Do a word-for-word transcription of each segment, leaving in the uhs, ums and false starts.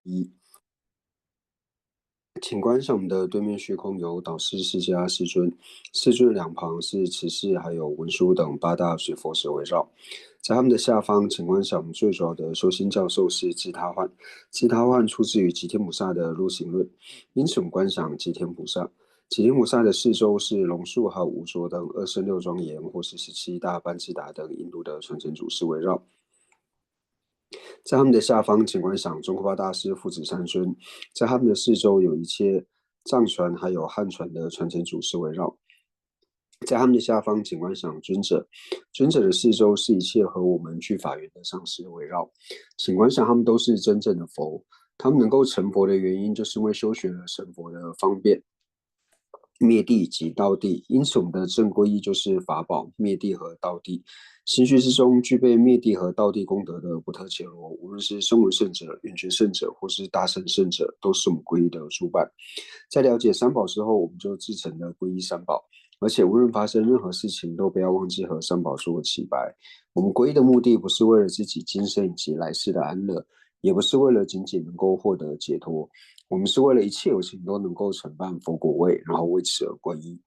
一。请观赏的对面虚空有导师释迦世尊，世尊两旁是持世还有文殊等八大水佛石围绕。在他们的下方，请观赏最主要的修心教授是支他换。支他换出自于吉天菩萨的入行论，因此我们观赏吉天菩萨。吉天菩萨的四周是龙树还有无着等二圣六庄严，或是十七大班智达等印度的传承祖师围绕。在他们的下方，请观赏宗喀巴大师父子三尊。在他们的四周有一切藏传还有汉传的传承祖师围绕。在他们的下方，请观赏尊者。尊者的四周是一切和我们俱法缘的上师围绕。请观赏，他们都是真正的佛。他们能够成佛的原因，就是因为修学了成佛的方便。灭谛及道谛，因此我们的正皈依就是法宝、灭諦和道谛。心绪之中具备灭谛和道谛功德的波特伽罗，无论是声闻圣者、缘觉圣者，或是大乘圣者，都是我们皈依的主板。在了解三宝之后，我们就至诚的皈依三宝，而且无论发生任何事情，都不要忘记和三宝说个齐白。我们皈依的目的不是为了自己今生以及来世的安乐，也不是为了仅仅能够获得解脱，我们是为了一切有情都能够承办佛果位，然后为此而皈依。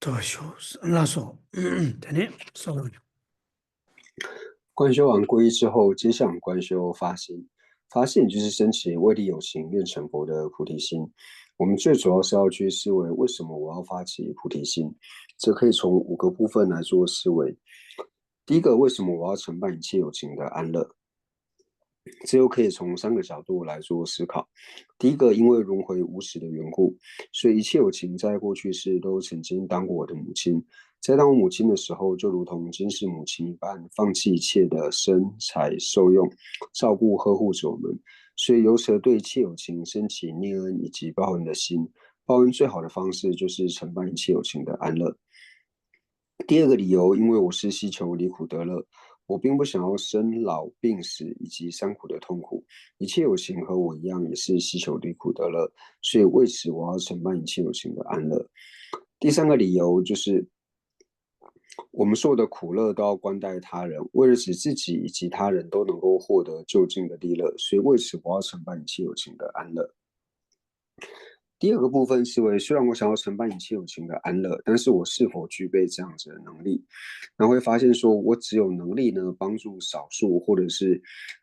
多少，那说，等等，稍等。观修完皈依之后，接上观修发心。发心就是升起为利有情愿成佛的菩提心。我们最主要是要去思维，为什么我要发起菩提心？这可以从五个部分来做思维。第一个，为什么我要承办一切有情的安乐？这又可以从三个角度来做思考。第一个，因为轮回无始的缘故，所以一切有情在过去世都曾经当过我的母亲。在当我母亲的时候，就如同今世母亲一般，放弃一切的身材受用，照顾呵护着我们。所以由此对一切有情升起念恩以及报恩的心。报恩最好的方式就是承办一切有情的安乐。第二个理由，因为我是希求离苦得乐，我并不想要生老病死以及三苦的痛苦。一切有情和我一样，也是希求离苦得乐，所以为此我要承办一切有情的安乐。第三个理由就是，我们受的苦乐都要关待他人，为了使自己以及他人都能够获得究竟的利乐，所以为此我要承办一切有情的安乐。第二个部分是为，虽然我想要承办一切有情的安乐，但是我是否具备这样子的能力？那会发现说，我只有能力呢，帮助少数，或者是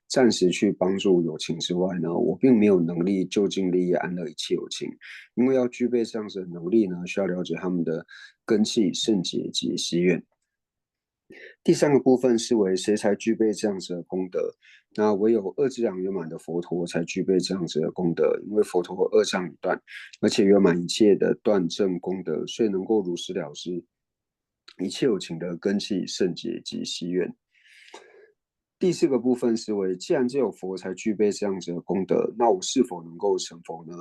暂时去帮助有情之外呢，我并没有能力究竟利益安乐一切有情。因为要具备这样子的能力呢，需要了解他们的根器、圣洁及誓愿。第三个部分是为，谁才具备这样子的功德？那唯有二资粮圆满的佛陀才具备这样子的功德，因为佛陀二障已断，而且圆满一切的断证功德，所以能够如实了知一切有情的根器、圣洁及誓愿。第四个部分是为，既然只有佛才具备这样子的功德，那我是否能够成佛呢？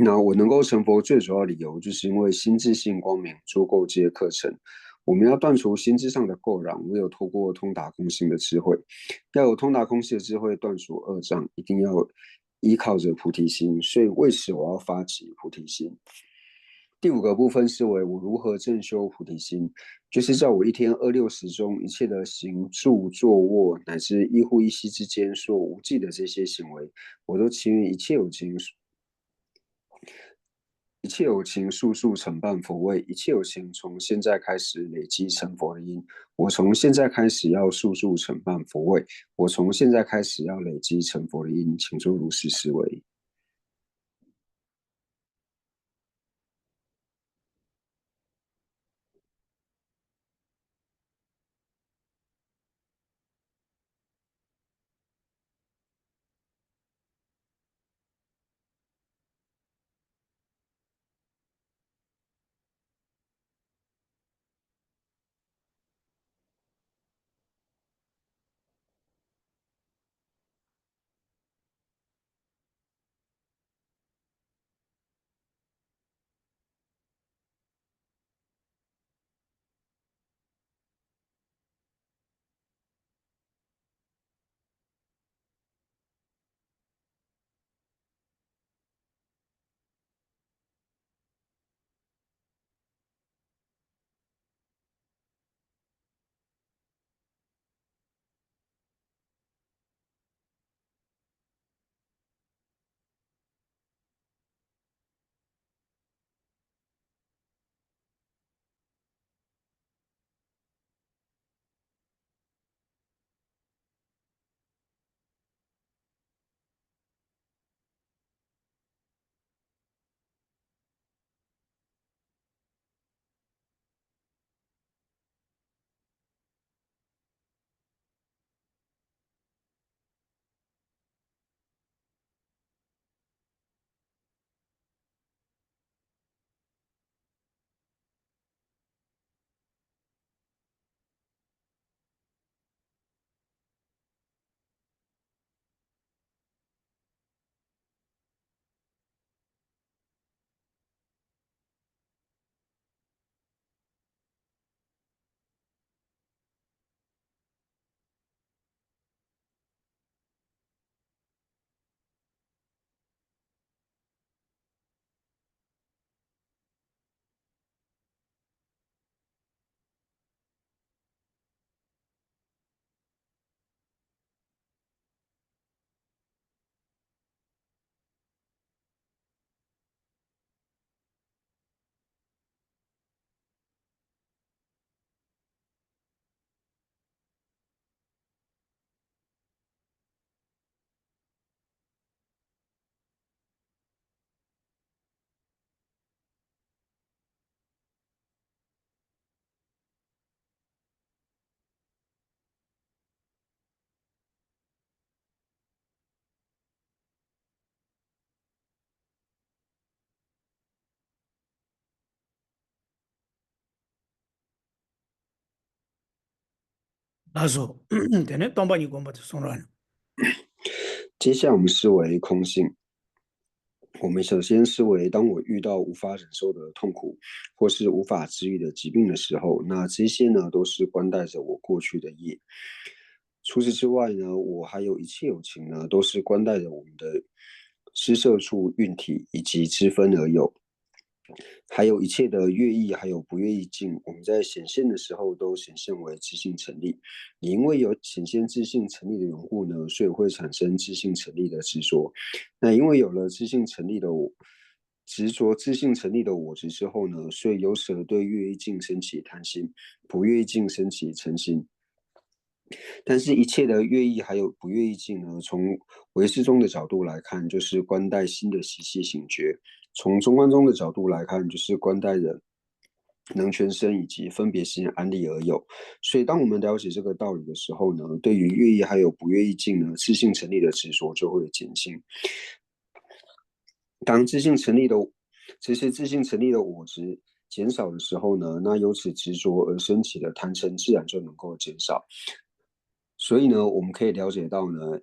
那我能够成佛最主要理由，就是因为心自性光明，诸垢皆客尘。我们要断除心智上的垢染，唯有透过通达空性的智慧。要有通达空性的智慧，断除二障，一定要依靠着菩提心。所以为此我要发起菩提心。第五个部分是为，我如何正修菩提心，就是在我一天二六时中，一切的行住坐卧乃至一呼一吸之间所无记的这些行为，我都祈愿一切有情一切有情速速承办佛位，一切有情从现在开始累积成佛的因。我从现在开始要速速承办佛位，我从现在开始要累积成佛的因，请诸如实思维。ལགས་སོ། དེ་ནས་སྟོང་པ་ཉིད་སྒོམ་པ་དེ་གསུང་རོགས་གནང་།接下来我们思维空性。我们首先思维，当我遇到无法忍受的痛苦，或是无法治愈的疾病的时候，那这些呢，都是关带着我过去的业。除此之外呢，我还有一切有情呢，都是关带着我们的施设处、运体以及支分而有。还有一切的乐意，还有不乐意境，我们在显现的时候都显现为自性成立。也因为有显现自性成立的缘故呢，所以会产生自性成立的执着。那因为有了自性成立的我，执着自性成立的我执之后呢，所以由此而对乐意境升起贪心，不乐意境升起嗔心。但是一切的乐意还有不乐意境呢，从唯识宗的角度来看，就是关带心的习气醒觉；从中观宗的角度来看，就是关带人能全生以及分别心安立而有。所以，当我们了解这个道理的时候呢，对于乐意还有不乐意境呢，自性成立的执着就会减轻。当自性成立的，其实自性成立的我执减少的时候呢，那由此执着而升起的贪嗔自然就能够减少。所以呢，我们可以了解到呢，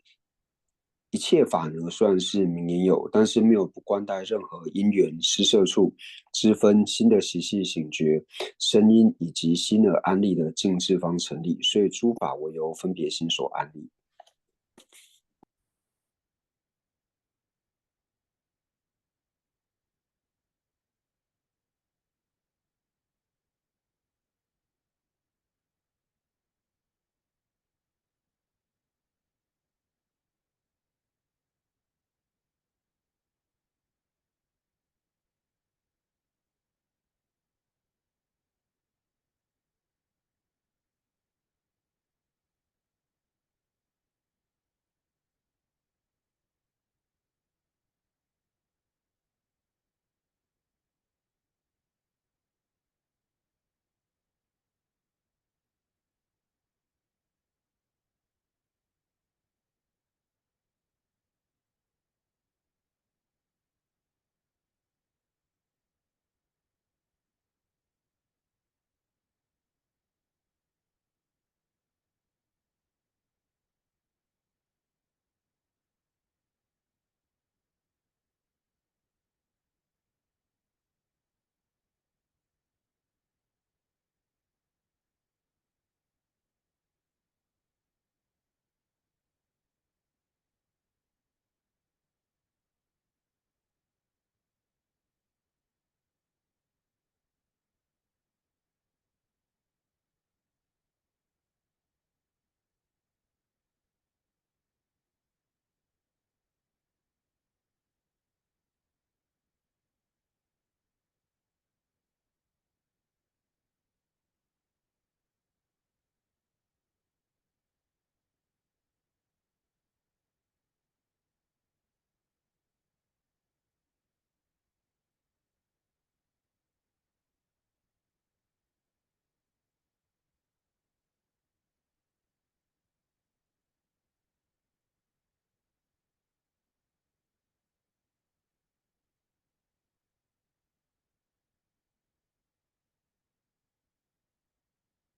一切法呢虽然是名言有，但是没有不关待任何因缘、施设处、支分、心的习气醒觉、声音以及心而安立的境智方成立，所以诸法唯有分别心所安立。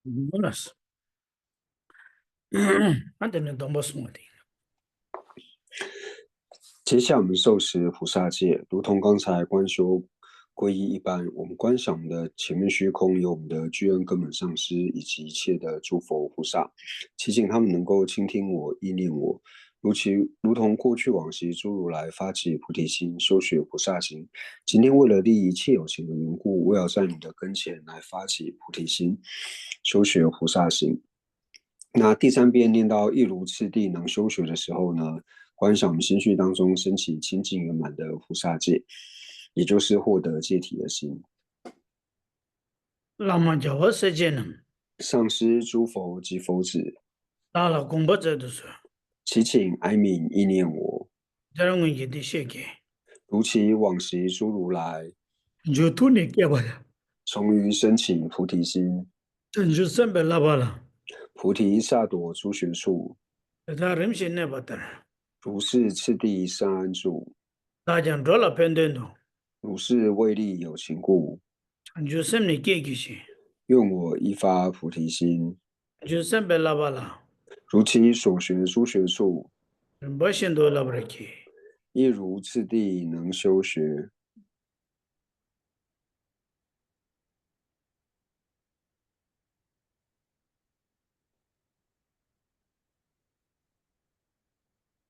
ཨ་དེ་ནས་སྡོམ་པ་སྲུང་བ་དེ་ཡིན། 接下来我们受持菩萨戒，如同刚才观修皈依一般，我们观想我们的前面虚空有我们的具恩根本上师以及一切的诸佛菩萨，祈请他们能够倾听我、依念我，如其如同过去往昔诸如来发起菩提心，修学菩萨行。今天为了利益一切有情的缘故，我要在你的跟前来发起菩提心，修学菩萨行。那第三遍念到亦如次第能修学的时候呢，观想我们心绪当中升起清净圆满的菩萨戒，也就是获得戒体的心。 བླ་མ་རྒྱལ་བ་སྲས་བཅས་རྣམས། 上师诸佛及佛子། བདག་ལ་དགོངས་པ་མཛད་དུ་གསོལ། 祈请哀悯意念我。 དེ་ལྟར་སྔོན་གྱི་འདི་ཞེས་བགྱི། 如其往昔诸如来། མཇུག་ཐུག་ནས་སྐྱེས་པ་ལ། 从于升起菩提心。 བྱང་ཆུབ་སེམས་དཔའི་བསླབ་པ་ལ། 菩提萨埵诸学处། དེ་དག་རིམ་བཞིན་གནས་པ་ལྟར། 如是次第深安住། བདག་ཀྱང་འགྲོ་ལ་ཕན་དོན་དུ། 如是为利有情故། བྱང་ཆུབ་སེམས་ནི་བསྐྱེད་བགྱི་ཞིང་། 愿我亦发菩提心། བྱང་ཆུབ་སེམས་དཔའི་བསླབ་པ་ལ། 如其所学诸学处， རིམ་པ་བཞིན་དུ་བསླབ་པར་བགྱི། 亦如次第能修学。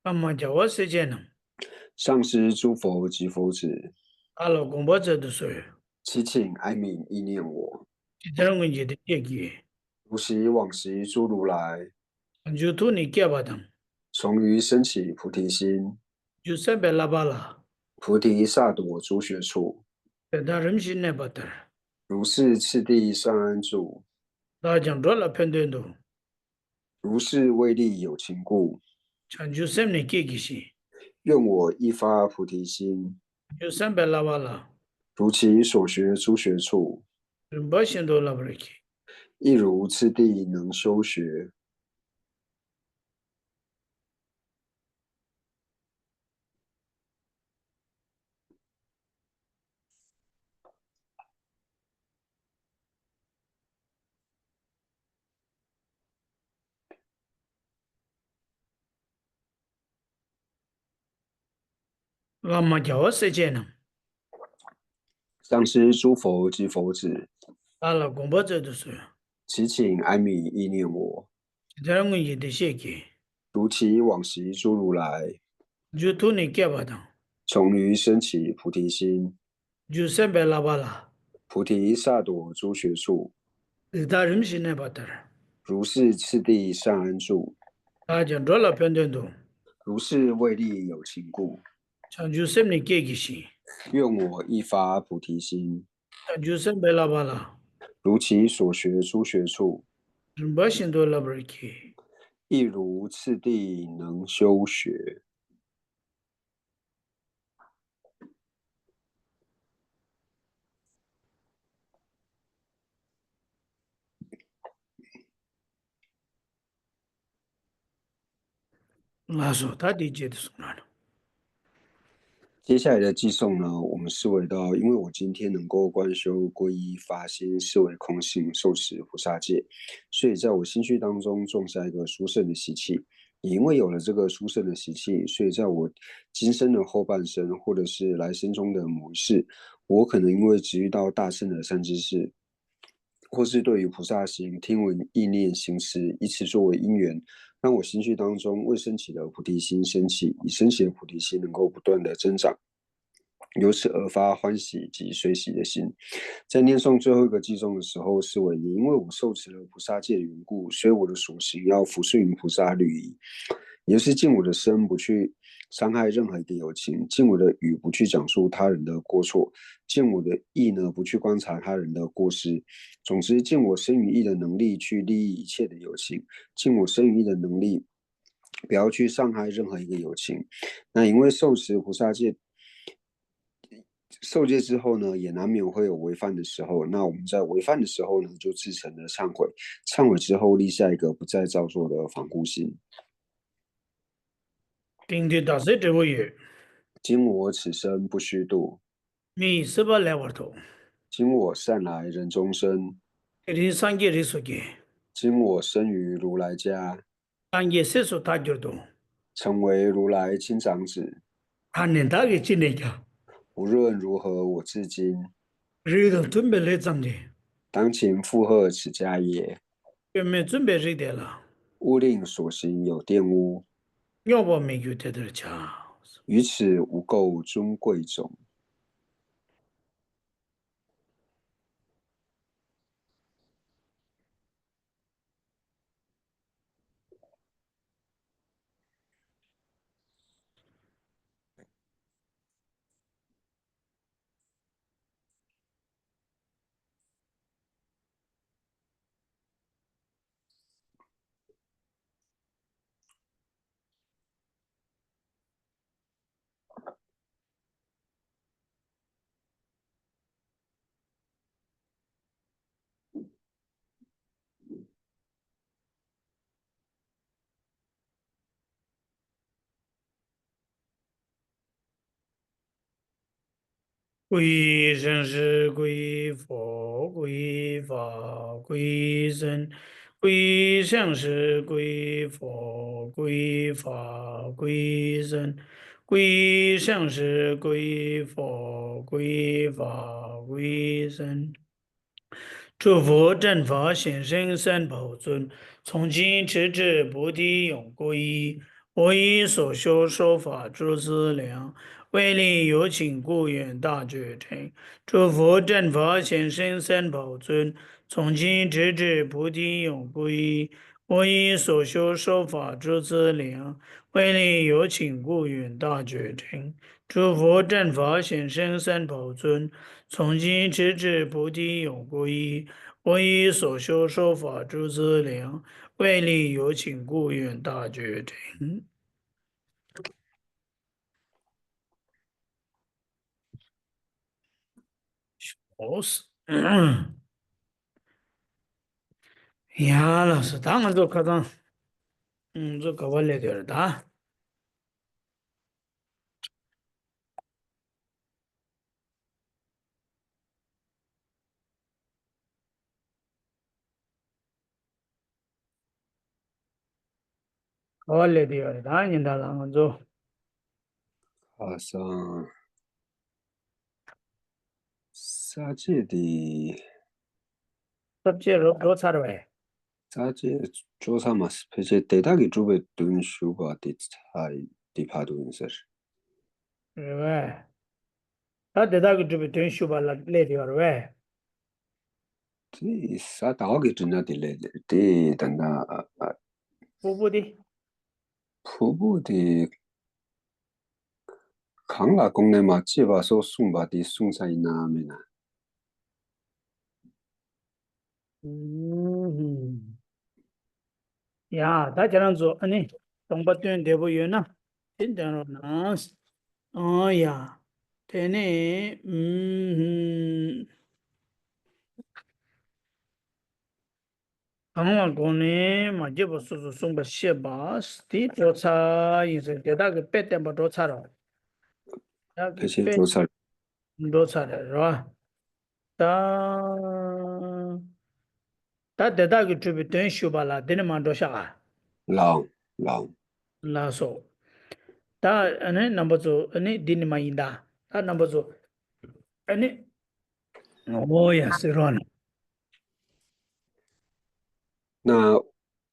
བླ་མ་རྒྱལ་བ་སྲས་བཅས་རྣམས། 上师诸佛及佛子， བདག་ལ་དགོངས་པ་སྩལ་དུ་གསོལ། 齐请哀悯意念我， ཇི་ལྟར་སྔོན་གྱི་བདེ་གཤེགས་ཀྱིས། 如昔往昔诸如来， བྱང་ཆུབ་ཐུགས་ནི་བསྐྱེད་པ་དང་། 从于生起菩提心， བྱང་ཆུབ་སེམས་དཔའི་བསླབ་པ་ལ། 菩提萨埵诸学处， དེ་དག་རིམ་བཞིན་གནས་པ་ལྟར། 如是次第善安住， བདག་ཀྱང་འགྲོ་ལ་ཕན་དོན་དུ། 如是为利有情故， བྱང་ཆུབ་སེམས་ནི་བསྐྱེད་བགྱི་ཞིང་། 愿我亦发菩提心， བྱང་ཆུབ་སེམས་དཔའི་བསླབ་པ་ལ། 如其所学诸学处， རིམ་པ་བཞིན་དུ་བསླབ་པར་བགྱི། 亦如次第能修学。 བླ་མ་རྒྱལ་བ་སྲས་བཅས་རྣམས། 上师诸佛及佛子， བདག་ལ་དགོངས་པ་སྩལ་དུ་གསོལ། 齐请哀悯意念我， ཇི་ལྟར་སྔོན་གྱི་བདེ་གཤེགས་ཀྱིས། 如昔往昔诸如来， བྱང་ཆུབ་ཐུགས་ནི་བསྐྱེད་པ་དང་། 从于生起菩提心， བྱང་ཆུབ་སེམས་དཔའི་བསླབ་པ་ལ། 菩提萨埵诸学处， དེ་དག་རིམ་བཞིན་གནས་པ་ལྟར། 如是次第善安住， བདག་ཀྱང་འགྲོ་ལ་ཕན་དོན་དུ། 如是为利有情故， བྱང་ཆུབ་སེམས་ནི་བསྐྱེད་བགྱི་ཞིང་། 愿我亦发菩提心， བྱང་ཆུབ་སེམས་དཔའི་བསླབ་པ་ལ། 如其所学诸学处， རིམ་པ་བཞིན་དུ་བསླབ་པར་བགྱི། 亦如次第能修学。 ལགས་སོ། ད་དེ་རྗེས་དུ་གསུང་རོགས་གནང་། 接下来的偈颂呢，我们思维到，因为我今天能够观修皈依发心，是为空性受持菩萨戒，所以在我心绪当中种下一个殊胜的习气。也因为有了这个殊胜的习气，所以在我今生的后半生，或者是来生中的某一世，我可能因为执遇到大乘的善知识， 或是对于菩萨行、听闻、意念、行持，以此作为因缘，让我心绪当中未升起的菩提心升起，以升起的菩提心能够不断的增长，由此而发欢喜及随喜的心。在念诵最后一个偈颂的时候，是为也因为我受持了菩萨戒的缘故，所以我的所行要抚顺于菩萨律仪，也就是尽我的身不去伤害任何一个有情，尽我的语不去讲述他人的过错，尽我的意呢不去观察他人的过失。总之，尽我身语意的能力去利益一切的有情，尽我身语意的能力不要去伤害任何一个有情。那因为受持菩萨戒，受戒之后呢，也难免会有违犯的时候。那我们在违犯的时候呢，就至诚的忏悔，忏悔之后立下一个不再造作的防护心。 དེང་དུས་བདག་སྲས་བགྲེས་པོ་ཡོད། 今我此生不虚度， མི་ཡི་སྲིད་པ་ལེགས་པར་ཐོབ། 今我善来人中生， དེ་རིང་སངས་རྒྱས་རིགས་སུ་སྐྱེས། 今我生于如来家， སངས་རྒྱས་སྲས་སུ་ཐལ་གྱུར་ཏོ། 成为如来亲长子， ད་ནི་བདག་གིས་ཅི་ནས་ཀྱང་། 无论如何我至今， རིགས་དང་མཐུན་པའི་ལས་བརྩམས་ཏེ། 当勤负荷此家业， སྐྱོན་མེད་བཙུན་པའི་རིགས་དེ་ལ། 勿令所行有玷污， རྙོག་པ་མེད་རྒྱུ་དེ་ལྟར་བྱ། 于此无垢尊贵种。 皈依人师，皈依佛，皈依法，皈依僧，归向是归佛、归法、归僧，归向是归佛、归法、归僧。诸佛正法显圣三宝尊，从今直至菩提永不移。我以所说说法诸资粮，为利有请故愿大觉成。诸佛正法显圣三宝尊，从今直至菩提永不移。我以所说说法诸资粮，为利有请故愿大觉成。诸佛正法显圣三宝尊，从今直至菩提永不移。我以所说说法诸资粮，为利有请故愿大觉成。ཨོ་སི། ཡ་ལགས་སོ། ད་ང་ཚོ་ཁ་སང་། ང་ཚོ་ག་པར་སླེབས་ཡོད་རེད་ད། ག་པར་སླེབས་ཡོད་རེད་ད། ཉིན་ལྟར་ལ་ང་ཚོ། ཁ་སང་། ས་བཅད་དེ། ས་བཅད་རོབ་འགྲོ་ཚར་བས། ས་བཅད་ཅོ་ས་མ་ཕལ་ཆེར་དེ་དག་གིས་གྲུབ་པའི་དོན་ཞུ་བ་དེ་ཚ་དེ་ཕར་འདུག་ཡིན་ཟེར། རེད་བས། ད་དེ་དག་གིས་གྲུབ་པའི་དོན་ཞུ་བ་ལ་སླེབས་ཡོད་རེད་བས། དེ་ས་དག་གིས་གྲུབ་ན་དེ་ལས་དེ་ད་ན། ཕུ་བོ་དེ། ཕུ་བོ་དེ། གང་ལ་དགོངས་ནས་མ་སྐྱེས་པ་སོགས་གསུངས་པ་དེ་གསུངས་ས་ཡིན་ན་མིན་ན། ཡ། ད་ཁྱེད་རང་ཚོ་ཨ་ནི་གདོང་པ་སྟོན་བདེ་པོ་ཡོད་ན་དེ་འདོན་རོགས་གནང་། ཨང་ཡ། དེ་ནས་ཨུམ། གང་ལ་དགོངས་ནས་མ་སྐྱེས་པ་སོགས་སུ་གསུངས་པ་བཤད་པ་དེ་འགྲོ་ཚར་ཡིན་ཟེར། དེ་དག་གི་དཔེ་བསྟན་པ་འགྲོ་ཚར་རོ། དེ་དག་གི་ཕལ་ཆེར་དཔེ་འགྲོ་ཚར། འགྲོ་ཚར་རེད་རོ། ད། ད་དེ་དག་གིས་གྲུབ་པའི་དོན་ཞུ་བ་ལ་འདི་ནི་མ་འགྲོ་ཤག་ཨ། ལའང་ལའང་། ལགས་སོ། ད་ཨ་ནི་རྣམ་པ་ཚོ་ཨ་ནི་འདི་ནི་མ་ཡིན་ད། ད་རྣམ་པ་ཚོ་ཨ་ནི། ཨོ་ཡ་ཟེར་རོགས་གནང་། 那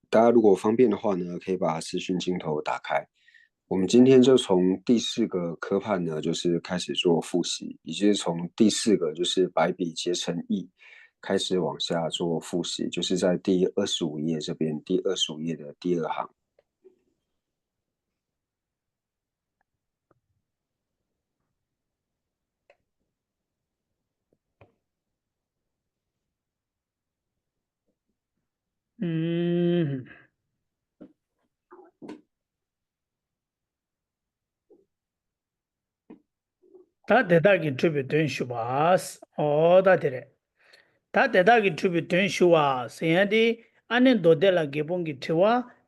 大家如果方便的话呢，可以把视讯镜头打开。我们今天就从第四个科判呢，就是开始做复习，也就是从第四个就是百比劫乘义开始往下做复习，就是在第二十五页这边，第二十五页的第二行。 ཨུམ། ད་དེ་དག་གིས་གྲུབ་པའི་དོན་ཞུ་བ། ཨོ་ད་དེ་རེད། ད་དེ་དག་གིས་གྲུབ་པའི་དོན་ཞུ་བ་ཟེར་ཡ་དེ་ཨ་ནི་མདོ་སྡེ་ལ་དགེ་སློང་གི་དྲི་བ་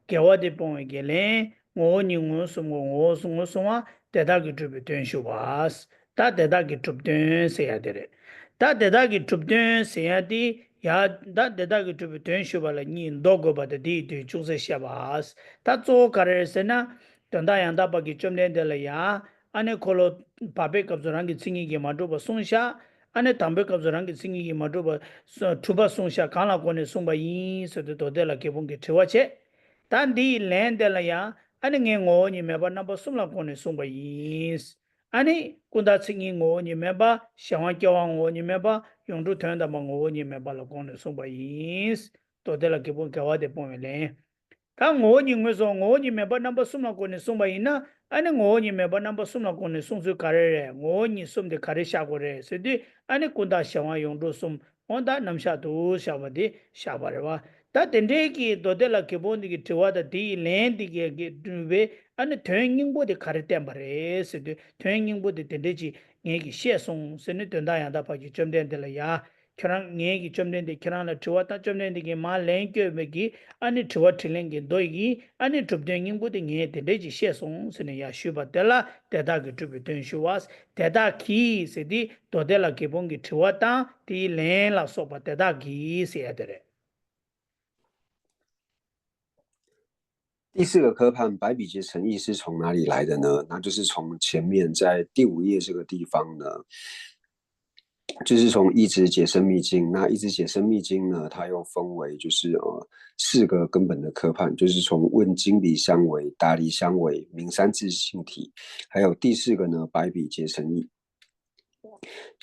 དགེ་བ་དེ་སྤོང་བའི་གི་ལན། ངོ་བོ་ཉིད་ངོས་བཟུང་ངོ་། ངོ་བོ་ངོས་བཟུང་བ། དེ་དག་གིས་གྲུབ་པའི་དོན་ཞུ་བ། ད་དེ་དག་གིས་གྲུབ་དོན་ཟེར་ཡ་དེ་རེད། ད་དེ་དག་གིས་གྲུབ་དོན་ཟེར་ཡ་དེ་ཡ། ད་དེ་དག་གིས་གྲུབ་པའི་དོན་ཞུ་བ་ལ་གཉིས་མདོ་དགོས་པ་དང་དེའི་དོན་ཅུང་ཟད་བཤད་པ། ད་གཙོ་བོ་ག་རེ་རེད་ཟེར་ན། དོན་དམ་ཡང་དག་པ་གི་བཅོམ་ལྡན་འདས་ལ་ཡ། ཨ་ནི་འཁོར་ལོ་བར་པའི་སྐབས་སུ་རང་གི་མཚན་ཉིད་ཀྱིས་མ་གྲུབ་པ་གསུངས་ཤག་ཨ་ནི་དང་པོའི་སྐབས་སུ་རང་གི་མཚན་ཉིད་ཀྱིས་མ་གྲུབ་པ་གྲུབ་པ་གསུངས་ཤག་གང་ལ་དགོངས་ནས་གསུངས་པ་ཡིན་ཟེར་དུས་མདོ་སྡེ་ལ་དགེ་སློང་གིས་དྲི་བ་བྱས། ད་འདི་ཡི་ལན་དེ་ལ་ཡང་ཨ་ནི་ངས་ངོ་བོ་ཉིད་མེད་པ་རྣམ་པ་གསུམ་ལ་དགོངས་ནས་གསུངས་པ་ཡིན། ཨ་ནི་ཀུན་བཏགས་མཚན་ཉིད་ངོ་བོ་ཉིད་མེད་པ། གཞན་དབང་སྐྱེ་བ་ངོ་བོ་ཉིད་མེད་པ། ཡོངས་གྲུབ་དོན་དམ་པ་ངོ་བོ་ཉིད་མེད་པ་ལ་དགོངས་ནས་གསུངས་པ་ཡིན། མདོ་སྡེ་ལ་དགེ་སློང་དགེ་བ་དེ་སྤོང་བའི་ལན། ད་ངོ་བོ་ཉིད་ངོས་སུ་ངོ་བོ་ཉིད་མེད་པ་རྣམ་པ་གསུམ་ལ་དགོངས་ནས་གསུངས་པ་ཡིན་ན། ཨ་ནི་ངོ་བོ་ཉིད་མེད་པ་རྣམ་པ་གསུམ་ལ་དགོངས་ནས་གསུངས་ཚུལ་ག་རེ་རེད། ངོ་བོ་ཉིད་གསུམ་དེ་ག་རེ་བཞག་དགོས་རེད་ཟེར་དུས། ཨ་ནི་ཀུན་བཏགས་གཞན་དབང་ཡོངས་གྲུབ་གསུམ། འོ་ད་རྣམ་གཞག་ཏུ་བཞག་པ་དེ་བཞག་པ་རེད་བ། ད་དེ་འདྲའི་གི་མདོ་སྡེ་ལ་དགེ་སློང་དེ་གི་དྲི་བ་དང་དེ་ཡི་ལན་དེ་གི་གི་སྒྲུབ་པའི་ཨ་ནི་དོན་སྙིང་པོ་དེ་ག་རེ་བསྟན་པ་རེད་ཟེར་དུས། དོན་སྙིང་པོ་དེ་དེ་འདྲའི་ཅིག་ངེད་ཀྱིས་བཤད་སོང་ཟེར་ནས། དོན་དམ་ཡང་དག་པ་གི་བཅོམ་ལྡན་འདས་ལ་ཡ། ཁྱེད་རང་ངེད་ཀྱིས་བཅོམ་ལྡན་འདས་ཁྱེད་རང་ལ་དྲི་བ་དང་བཅོམ་ལྡན་འདས་ཀྱིས་མར་ལན་བསྐྱོན་པའི་གི་ཨ་ནི་དྲི་བ་དྲིས་ལན་གྱི་མདོ་ཡི་ཨ་ནི་གྲུབ་དོན་སྙིང་པོ་དེ་ངས་དེ་འདྲས་ཅིག་བཤད་སོང་ཟེར་ནས་ཡར་ཞུས་པ་དེ་ལ་དེ་དག་གིས་གྲུབ་པའི་དོན་ཞུ་བ། དེ་དག་གིས་ཟེར་དེ་མདོ་སྡེ་ལ་དགེ་སློང་གི་དྲི་བ་དང་དེའི་ལན་ལ་སོགས་པ་དེ་དག་གིས་ཟེར་ཡ་དེ་རེད། 第四个科判白比劫成义是从哪里来的呢？那就是从前面在第五页这个地方呢，就是从一支解生密经。那一支解生密经呢，它又分为就是呃四个根本的科判，就是从问经离相违、答离相违、明三自性体，还有第四个呢白比劫成义。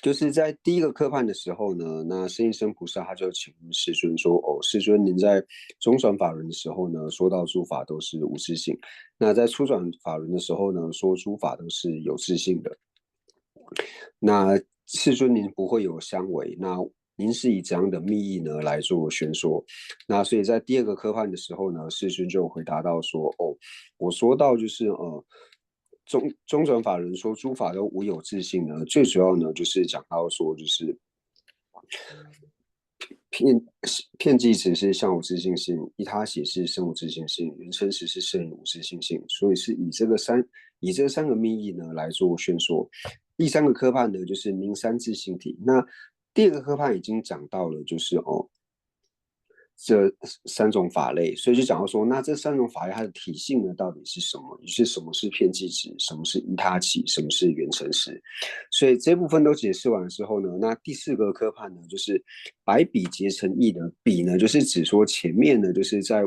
就是在第一个科判的时候呢，那圣应身菩萨他就请问世尊说：“哦，世尊，您在中转法轮的时候呢，说到诸法都是无自性；那在初转法轮的时候呢，说诸法都是有自性的。那世尊您不会有相违，那您是以怎样的密意呢来做宣说？”那所以在第二个科判的时候呢，世尊就回答到说：“哦，我说到就是呃，中中转法轮说诸法都无有自性呢，最主要呢就是讲到说就是骗骗计持是相无自性性，依他起是生无自性性，缘成实是生无自性性，所以是以这个三以这三个密意呢来做宣说。第三个科判呢就是明三自性体。那第二个科判已经讲到了，就是哦，这三种法类，所以就讲到说，那这三种法类它的体性呢，到底是什么？就是什么是骗计持，什么是依他起，什么是缘成实。所以这部分都解释完之后呢，那第四个科判呢，就是白比劫成义呢，比呢就是指说前面呢就是在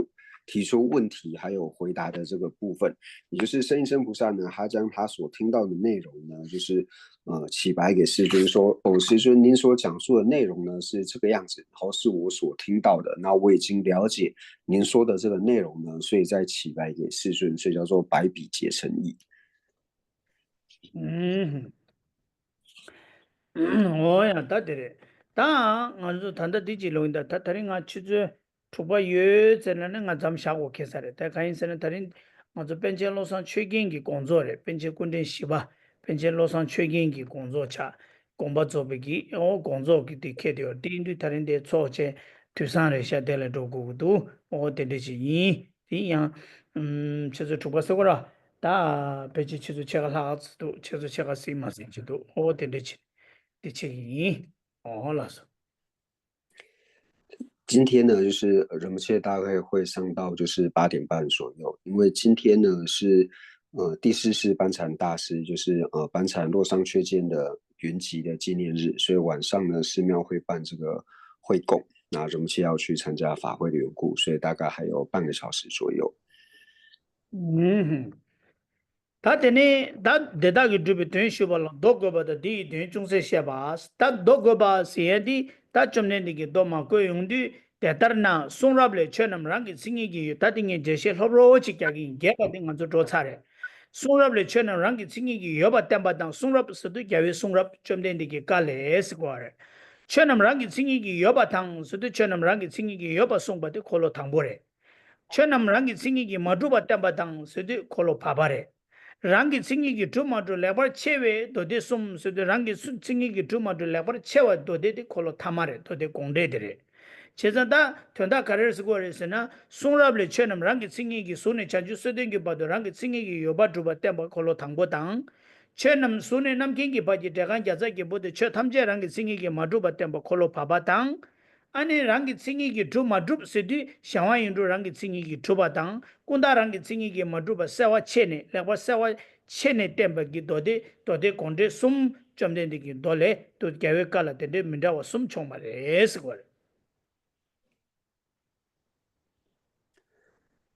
提出问题还有回答的这个部分，也就是圣应身菩萨呢，他将他所听到的内容呢，就是呃，起白给世尊说，哦，世尊，您所讲述的内容呢是这个样子，然后是我所听到的，那我已经了解您说的这个内容呢，所以再起白给世尊，所以叫做白比劫成义。ཨུམ། འོ་ཡ་ད་དེ་རེད། ད་ང་ཚོ་ད་ལྟ་འདི་གཅིག་ལོག་ཡིན་ད། ད་ད་རིང་ང་ཆུ་ཚོད་དྲུག་པ་ཡོད་ཟེར་ན་ནི་ང་མཚམས་བཞག་དགོས་ཁེལ་ས་རེད། ད་གང་ཡིན་ཟེར་ན་ད་རིང་ང་ཚོ་པཎ་ཆེན་བློ་བཟང་ཆོས་རྒྱན་གྱི་དགོངས་རྫོགས་རེད། པཎ་ཆེན་སྐུ་ཕྲེང་བཞི་པ་པཎ་ཆེན་བློ་བཟང་ཆོས་རྒྱན་གྱི་དགོངས་རྫོགས་ཆགས། དགོངས་པ་རྫོགས་པའི་གི་ཨོ་དགོངས་རྫོགས་ཀྱི་དེ་ཁེལ་དེ་ཡོད། དེ་ཡིན་དུས་ད་རིང་དེ་ཚོགས་ཆེན་དུས་བཟང་རེད་ཤག་དེ་ལ་འགྲོ་དགོས་ཀྱི་འདུག་ཨོ་དེ་འདྲ་ཞིག་ཡིན། དེ་ཡང་ཨུམ་ཆུ་ཚོད་དྲུག་པ་ཟེར་གོ་ར། ད་ཕལ་ཆེར་ཆུ་ཚོད་ཕྱེད་ཀ་ལྷག་ཙམ་འདུག་ཆུ་ཚོད་ཕྱེད་ཀ་ཟིན་མ་ཟིན་ཅིག་འདུག་ཨོ་དེ་འདྲ་བྱས་དེ་བྱེད་ཀྱི་ཡིན། ཨོ་ལགས་སོ།今天呢，就是仁波切大概会上到就是八点半左右，因为今天呢是呃第四世班禅大师，就是呃班禅洛桑缺见的云集的纪念日，所以晚上呢寺庙会办这个会供，那仁波切要去参加法会的缘故，所以大概还有半个小时左右。嗯，ད་དེ་ནས་ད་དེ་དག་གིས་སྒྲུབ་པའི་དོན་ཞུས་པ་ལ་མདོ་བཀོད་པ་དང་དེ་ཡི་དོན་ཅུང་ཟད་བཤད་པ། ད་མདོ་བཀོད་པ་ཟེར་ཡ་འདི་ད་བཅོམ་ལྡན་འདས་ཀྱིས་མདོ་མ་བཀོད་ཡོང་དུས། དེ་ལྟར་ན་གསུང་རབ་ལས་ཆོས་རྣམས་རང་གི་མཚན་ཉིད་ཀྱིས་ཡོད། ད་དེ་ངས་འགྲེལ་བཤད་ལྷོབ་རོབ་ཅིག་རྒྱག་གི་ཡིན། རྒྱས་པ་དེ་ང་ཚོ་འགྲོ་ཚར་རེད། གསུང་རབ་ལས་ཆོས་རྣམས་རང་གི་མཚན་ཉིད་ཀྱིས་ཡོད་པར་བསྟན་པ་དང་། གསུང་རབ་ཟེར་དུས་རྒྱལ་བའི་གསུང་རབ་བཅོམ་ལྡན་འདས་ཀྱི་བཀའ་ལས་ཟེར་གོ་བ་རེད། ཆོས་རྣམས་རང་གི་མཚན་ཉིད་ཀྱིས་ཡོད་པ་དང་ཟེར་དུས་ཆོས་རྣམས་རང་གི་མཚན་ཉིད་ཀྱིས་ཡོད་པར་གསུངས་པ་དེ་འཁོར་ལོ་དང་པོ་རེད། ཆོས་རྣམས་རང་གི་མཚན་ཉིད་ཀྱིས་མ་གྲུབ་པར་བསྟན་པ་དང་ཟེར་དུས་འཁོར་ལོ་བར་པ་རེད། རང་གི་མཚན་ཉིད་ཀྱིས་གྲུབ་མ་གྲུབ་ལེགས་པར་ཕྱེ་བའི་མདོ་སྡེ་གསུམ་ཟེར་དུས་རང་གི་མཚན་ཉིད་ཀྱིས་གྲུབ་མ་གྲུབ་ལེགས་པར་ཕྱེ་བའི་མདོ་སྡེ་དེ་འཁོར་ལོ་ཐ་མ་རེད། མདོ་སྡེ་དགོངས་འགྲེལ་དེ་རེད། བྱས་ཙང་ད་དོན་དག་ག་རེ་རེད་ཟེར་གོ་རེད་ཟེར་ན། གསུང་རབ་ལས་ཆོས་རྣམས་རང་གི་མཚན་ཉིད་ཀྱིས་གཟུགས་ནས་བྱང་ཆུབ་སེམས་དོན་གྱི་བར་དུ་རང་གི་མཚན་ཉིད་ཀྱིས་ཡོད་པར་གྲུབ་པར་བསྟན་པ་འཁོར་ལོ་དང་པོ་དང་། ཆོས་རྣམས་གཟུགས་ནས་རྣམ་མཁྱེན་གྱི་བར་གྱི་འགྲེལ་རྐང་བརྒྱ་རྩ་བརྒྱད་པོ་དེ་ཆོས་ཐམས་ཅད་རང་གི་མཚན་ཉིད་ཀྱིས་མ་གྲུབ་པར་བསྟན་པ་འཁོར་ལོ་བར་པ་དང་། ཨ་ནི་རང་གི་མཚན་ཉིད་ཀྱིས་གྲུབ་མ་གྲུབ་ཟེར་དུས་གཞན་དབང་ཡིན་འགྲོ་རང་གི་མཚན་ཉིད་ཀྱིས་གྲུབ་པ་དང་། ཀུན་བརྟགས་རང་གི་མཚན་ཉིད་ཀྱིས་མ་གྲུབ་པ་གསལ་བ་ཕྱེ་ནས་ལེགས་པར་གསལ་བ་ཕྱེ་ནས་བསྟན་པ་གི་མདོ་སྡེ་མདོ་སྡེ་དགོངས་འགྲེལ་གསུམ་བཅོམ་ལྡན་འདས་ཀྱི་མདོ་ལས་དུ་རྒྱལ་བའི་བཀའ་ལ་དེ་འདྲའི་མི་འདྲ་བ་གསུམ་བྱུང་བ་རེད་ཟེར་བ་རེད།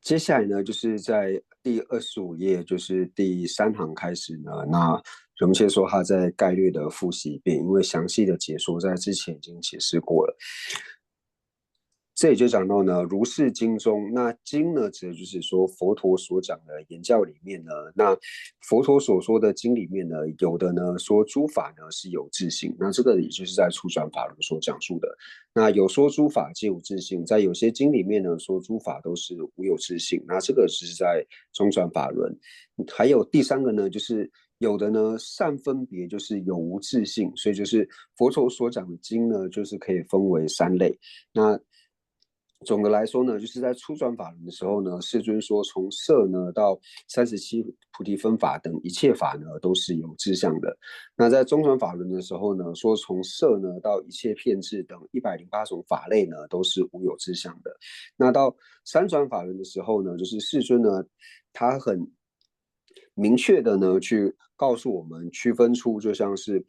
接下来呢，就是在第二十五页，就是第三行开始呢，那荣切说他再概略的复习一遍，因为详细的解说在之前已经解释过了。这里就讲到呢，如是经中，那经呢，指的就是说佛陀所讲的言教里面呢，那佛陀所说的经里面呢，有的呢说诸法呢是有自性，那这个也就是在初转法轮所讲述的。那有说诸法皆无自性，在有些经里面呢说诸法都是无有自性，那这个是在中转法轮。还有第三个呢，就是有的呢善分别就是有无自性，所以就是佛陀所讲的经呢，就是可以分为三类。那总的来说呢，就是在初转法轮的时候呢，世尊说从色呢到三十七菩提分法等一切法呢都是有志向的。那在中转法轮的时候呢，说从色呢到一切遍智等一百零八种法类呢都是无有志向的。那到三转法轮的时候呢，就是世尊呢，他很明确的呢去告诉我们，区分出就像是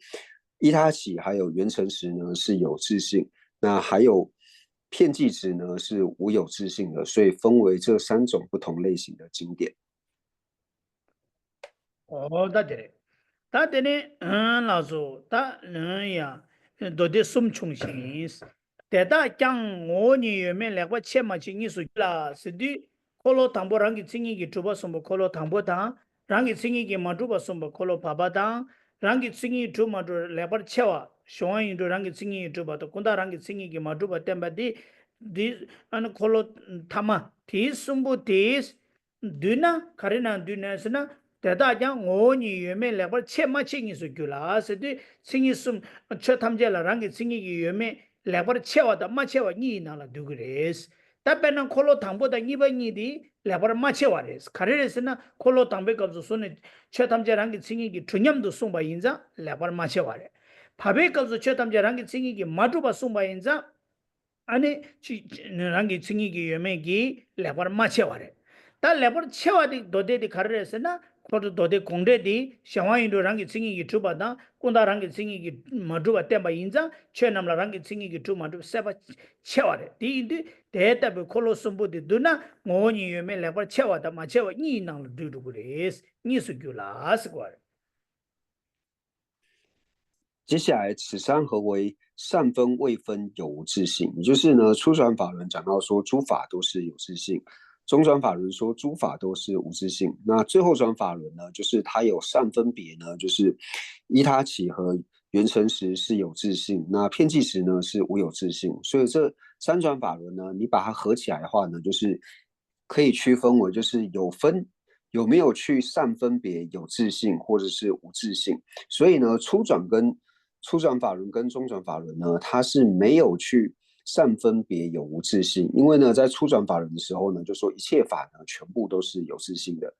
依他起还有缘成实呢是有自性，那还有遍计执呢是无有自性的，所以分为这三种不同类型的经典。ཨོ་ད་དེ་རེད། ད་དེ་ནས་ཨང་ལགས་སོ། ད་ཨང་ཡ་མདོ་སྡེ་གསུམ་བྱུང་ཞིང་། དེ་དག་ཀྱང་ངོ་བོ་ཉིད་ཡོད་མེད་ལེགས་པར་ཕྱེ་མ་ཕྱེ་གཉིས་སུ་འགྱུར་ལ་ཟེར་དུས། འཁོར་ལོ་དང་པོ་རང་གི་མཚན་ཉིད་ཀྱིས་གྲུབ་པ་གསུངས་པ་འཁོར་ལོ་དང་པོ་དང་། རང་གི་མཚན་ཉིད་ཀྱིས་མ་གྲུབ་པ་གསུངས་པ་འཁོར་ལོ་བར་པ་དང་། རང་གི་མཚན་ཉིད་གྲུབ་མ་གྲུབ་ལེགས་པར་ཕྱེ་བ། གཞན་དབང་ཡིན་གྲུབ་རང་གི་མཚན་ཉིད་ཀྱིས་གྲུབ་པ་དང་ཀུན་བརྟགས་རང་གི་མཚན་ཉིད་ཀྱིས་མ་གྲུབ་པ་བསྟན་པ་འདི། འདི་ཨ་ནི་འཁོར་ལོ་ཐ་མ་དེའི་གསུམ་པོ་དེས། བསྡུས་ན་ག་རེ་ན་བསྡུས་ན་ཟེར་ན། དེ་དག་ཀྱང་ངོ་བོ་ཉིད་ཡོད་མེད་ལེགས་པར་ཕྱེ་མ་ཕྱེ་གཉིས་སུ་འགྱུར་ལ་ཟེར་དུས་མཚན་ཉིད་གསུམ། ཆོས་ཐམས་ཅད་ལ་རང་གི་མཚན་ཉིད་ཀྱིས་ཡོད་མེད་ལེགས་པར་ཕྱེ་བ་དང་མ་ཕྱེ་བ་གཉིས་ཀྱི་ནང་ལ་འདུ་གི་རེད། ད་དཔེར་ན་འཁོར་ལོ་དང་པོ་དང་གཉིས་པ་གཉིས་དེ་ལེགས་པར་མ་ཕྱེ་བ་རེད། ག་རེ་རེད་ཟེར་ན་འཁོར་ལོ་དང་པོའི་སྐབས་སུ་གསུངས་ནས་ཆོས་ཐམས་ཅད་རང་གི་མཚན་ཉིད་ཀྱིས་གྲུབ་སྙམ་དུ་གསུངས་པ་ཡིན་ཙང་ལེགས་པར་མ་ཕྱེ་བ་རེད། བར་པའི་སྐབས་སུ་ཆོས་ཐམས་ཅད་རང་གི་མཚན་ཉིད་ཀྱིས་མ་གྲུབ་པ་གསུངས་པ་ཡིན་ཙང་། ཨ་ནི་ཅི། རང་གི་མཚན་ཉིད་ཀྱིས་ཡོད་མེད་ཀྱིས་ལེགས་པར་མ་ཕྱེ་བ་རེད། ད་ལེགས་པར་ཕྱེ་བ་དེ་མདོ་སྡེ་དེ་ག་རེ་རེད་ཟེར་ན་འཁོར་ལོ་མདོ་སྡེ་དགོངས་འགྲེལ་དེ་གཞན་དབང་ཡིན་གྲུབ་རང་གི་མཚན་ཉིད་ཀྱིས་གྲུབ་པ་དང་ཀུན་བརྟགས་རང་གི་མཚན་ཉིད་ཀྱིས་མ་གྲུབ་པ་བསྟན་པ་ཡིན་ཙང་ཆོས་རྣམས་ལ་རང་གི་མཚན་ཉིད་ཀྱིས་གྲུབ་མ་གྲུབ་གསལ་པོ་ཕྱེ་བ་རེད། དེ་ཡིན་དུས་དེ་ལྟ་བུའི་འཁོར་ལོ་གསུམ་པོ་དེ་བསྡུ་ན་ངོ་བོ་ཉིད་ཡོད་མེད་ལེགས་པར་ཕྱེ་བ་དང་མ་ཕྱེ་བ་གཉིས་ཀྱི་ནང་ལ་འདུས་འགྲོ་གི་རེད། གཉིས་སུ་འགྱུར་ལ་ཟེར་གོ་བ་རེད། 接下来，此三合为善分未分有无自性，也就是呢，初转法轮讲到说诸法都是有自性，中转法轮说诸法都是无自性，那最后转法轮呢，就是它有善分别呢，就是依他起和缘成实是有自性，那遍计执呢是无有自性，所以这三转法轮呢，你把它合起来的话呢，就是可以区分为就是有分有没有去善分别有自性或者是无自性。所以呢，初转跟初转法轮跟中转法轮呢，它是没有去善分别有无自性，因为呢，在初转法轮的时候呢，就说一切法呢全部都是有自性的。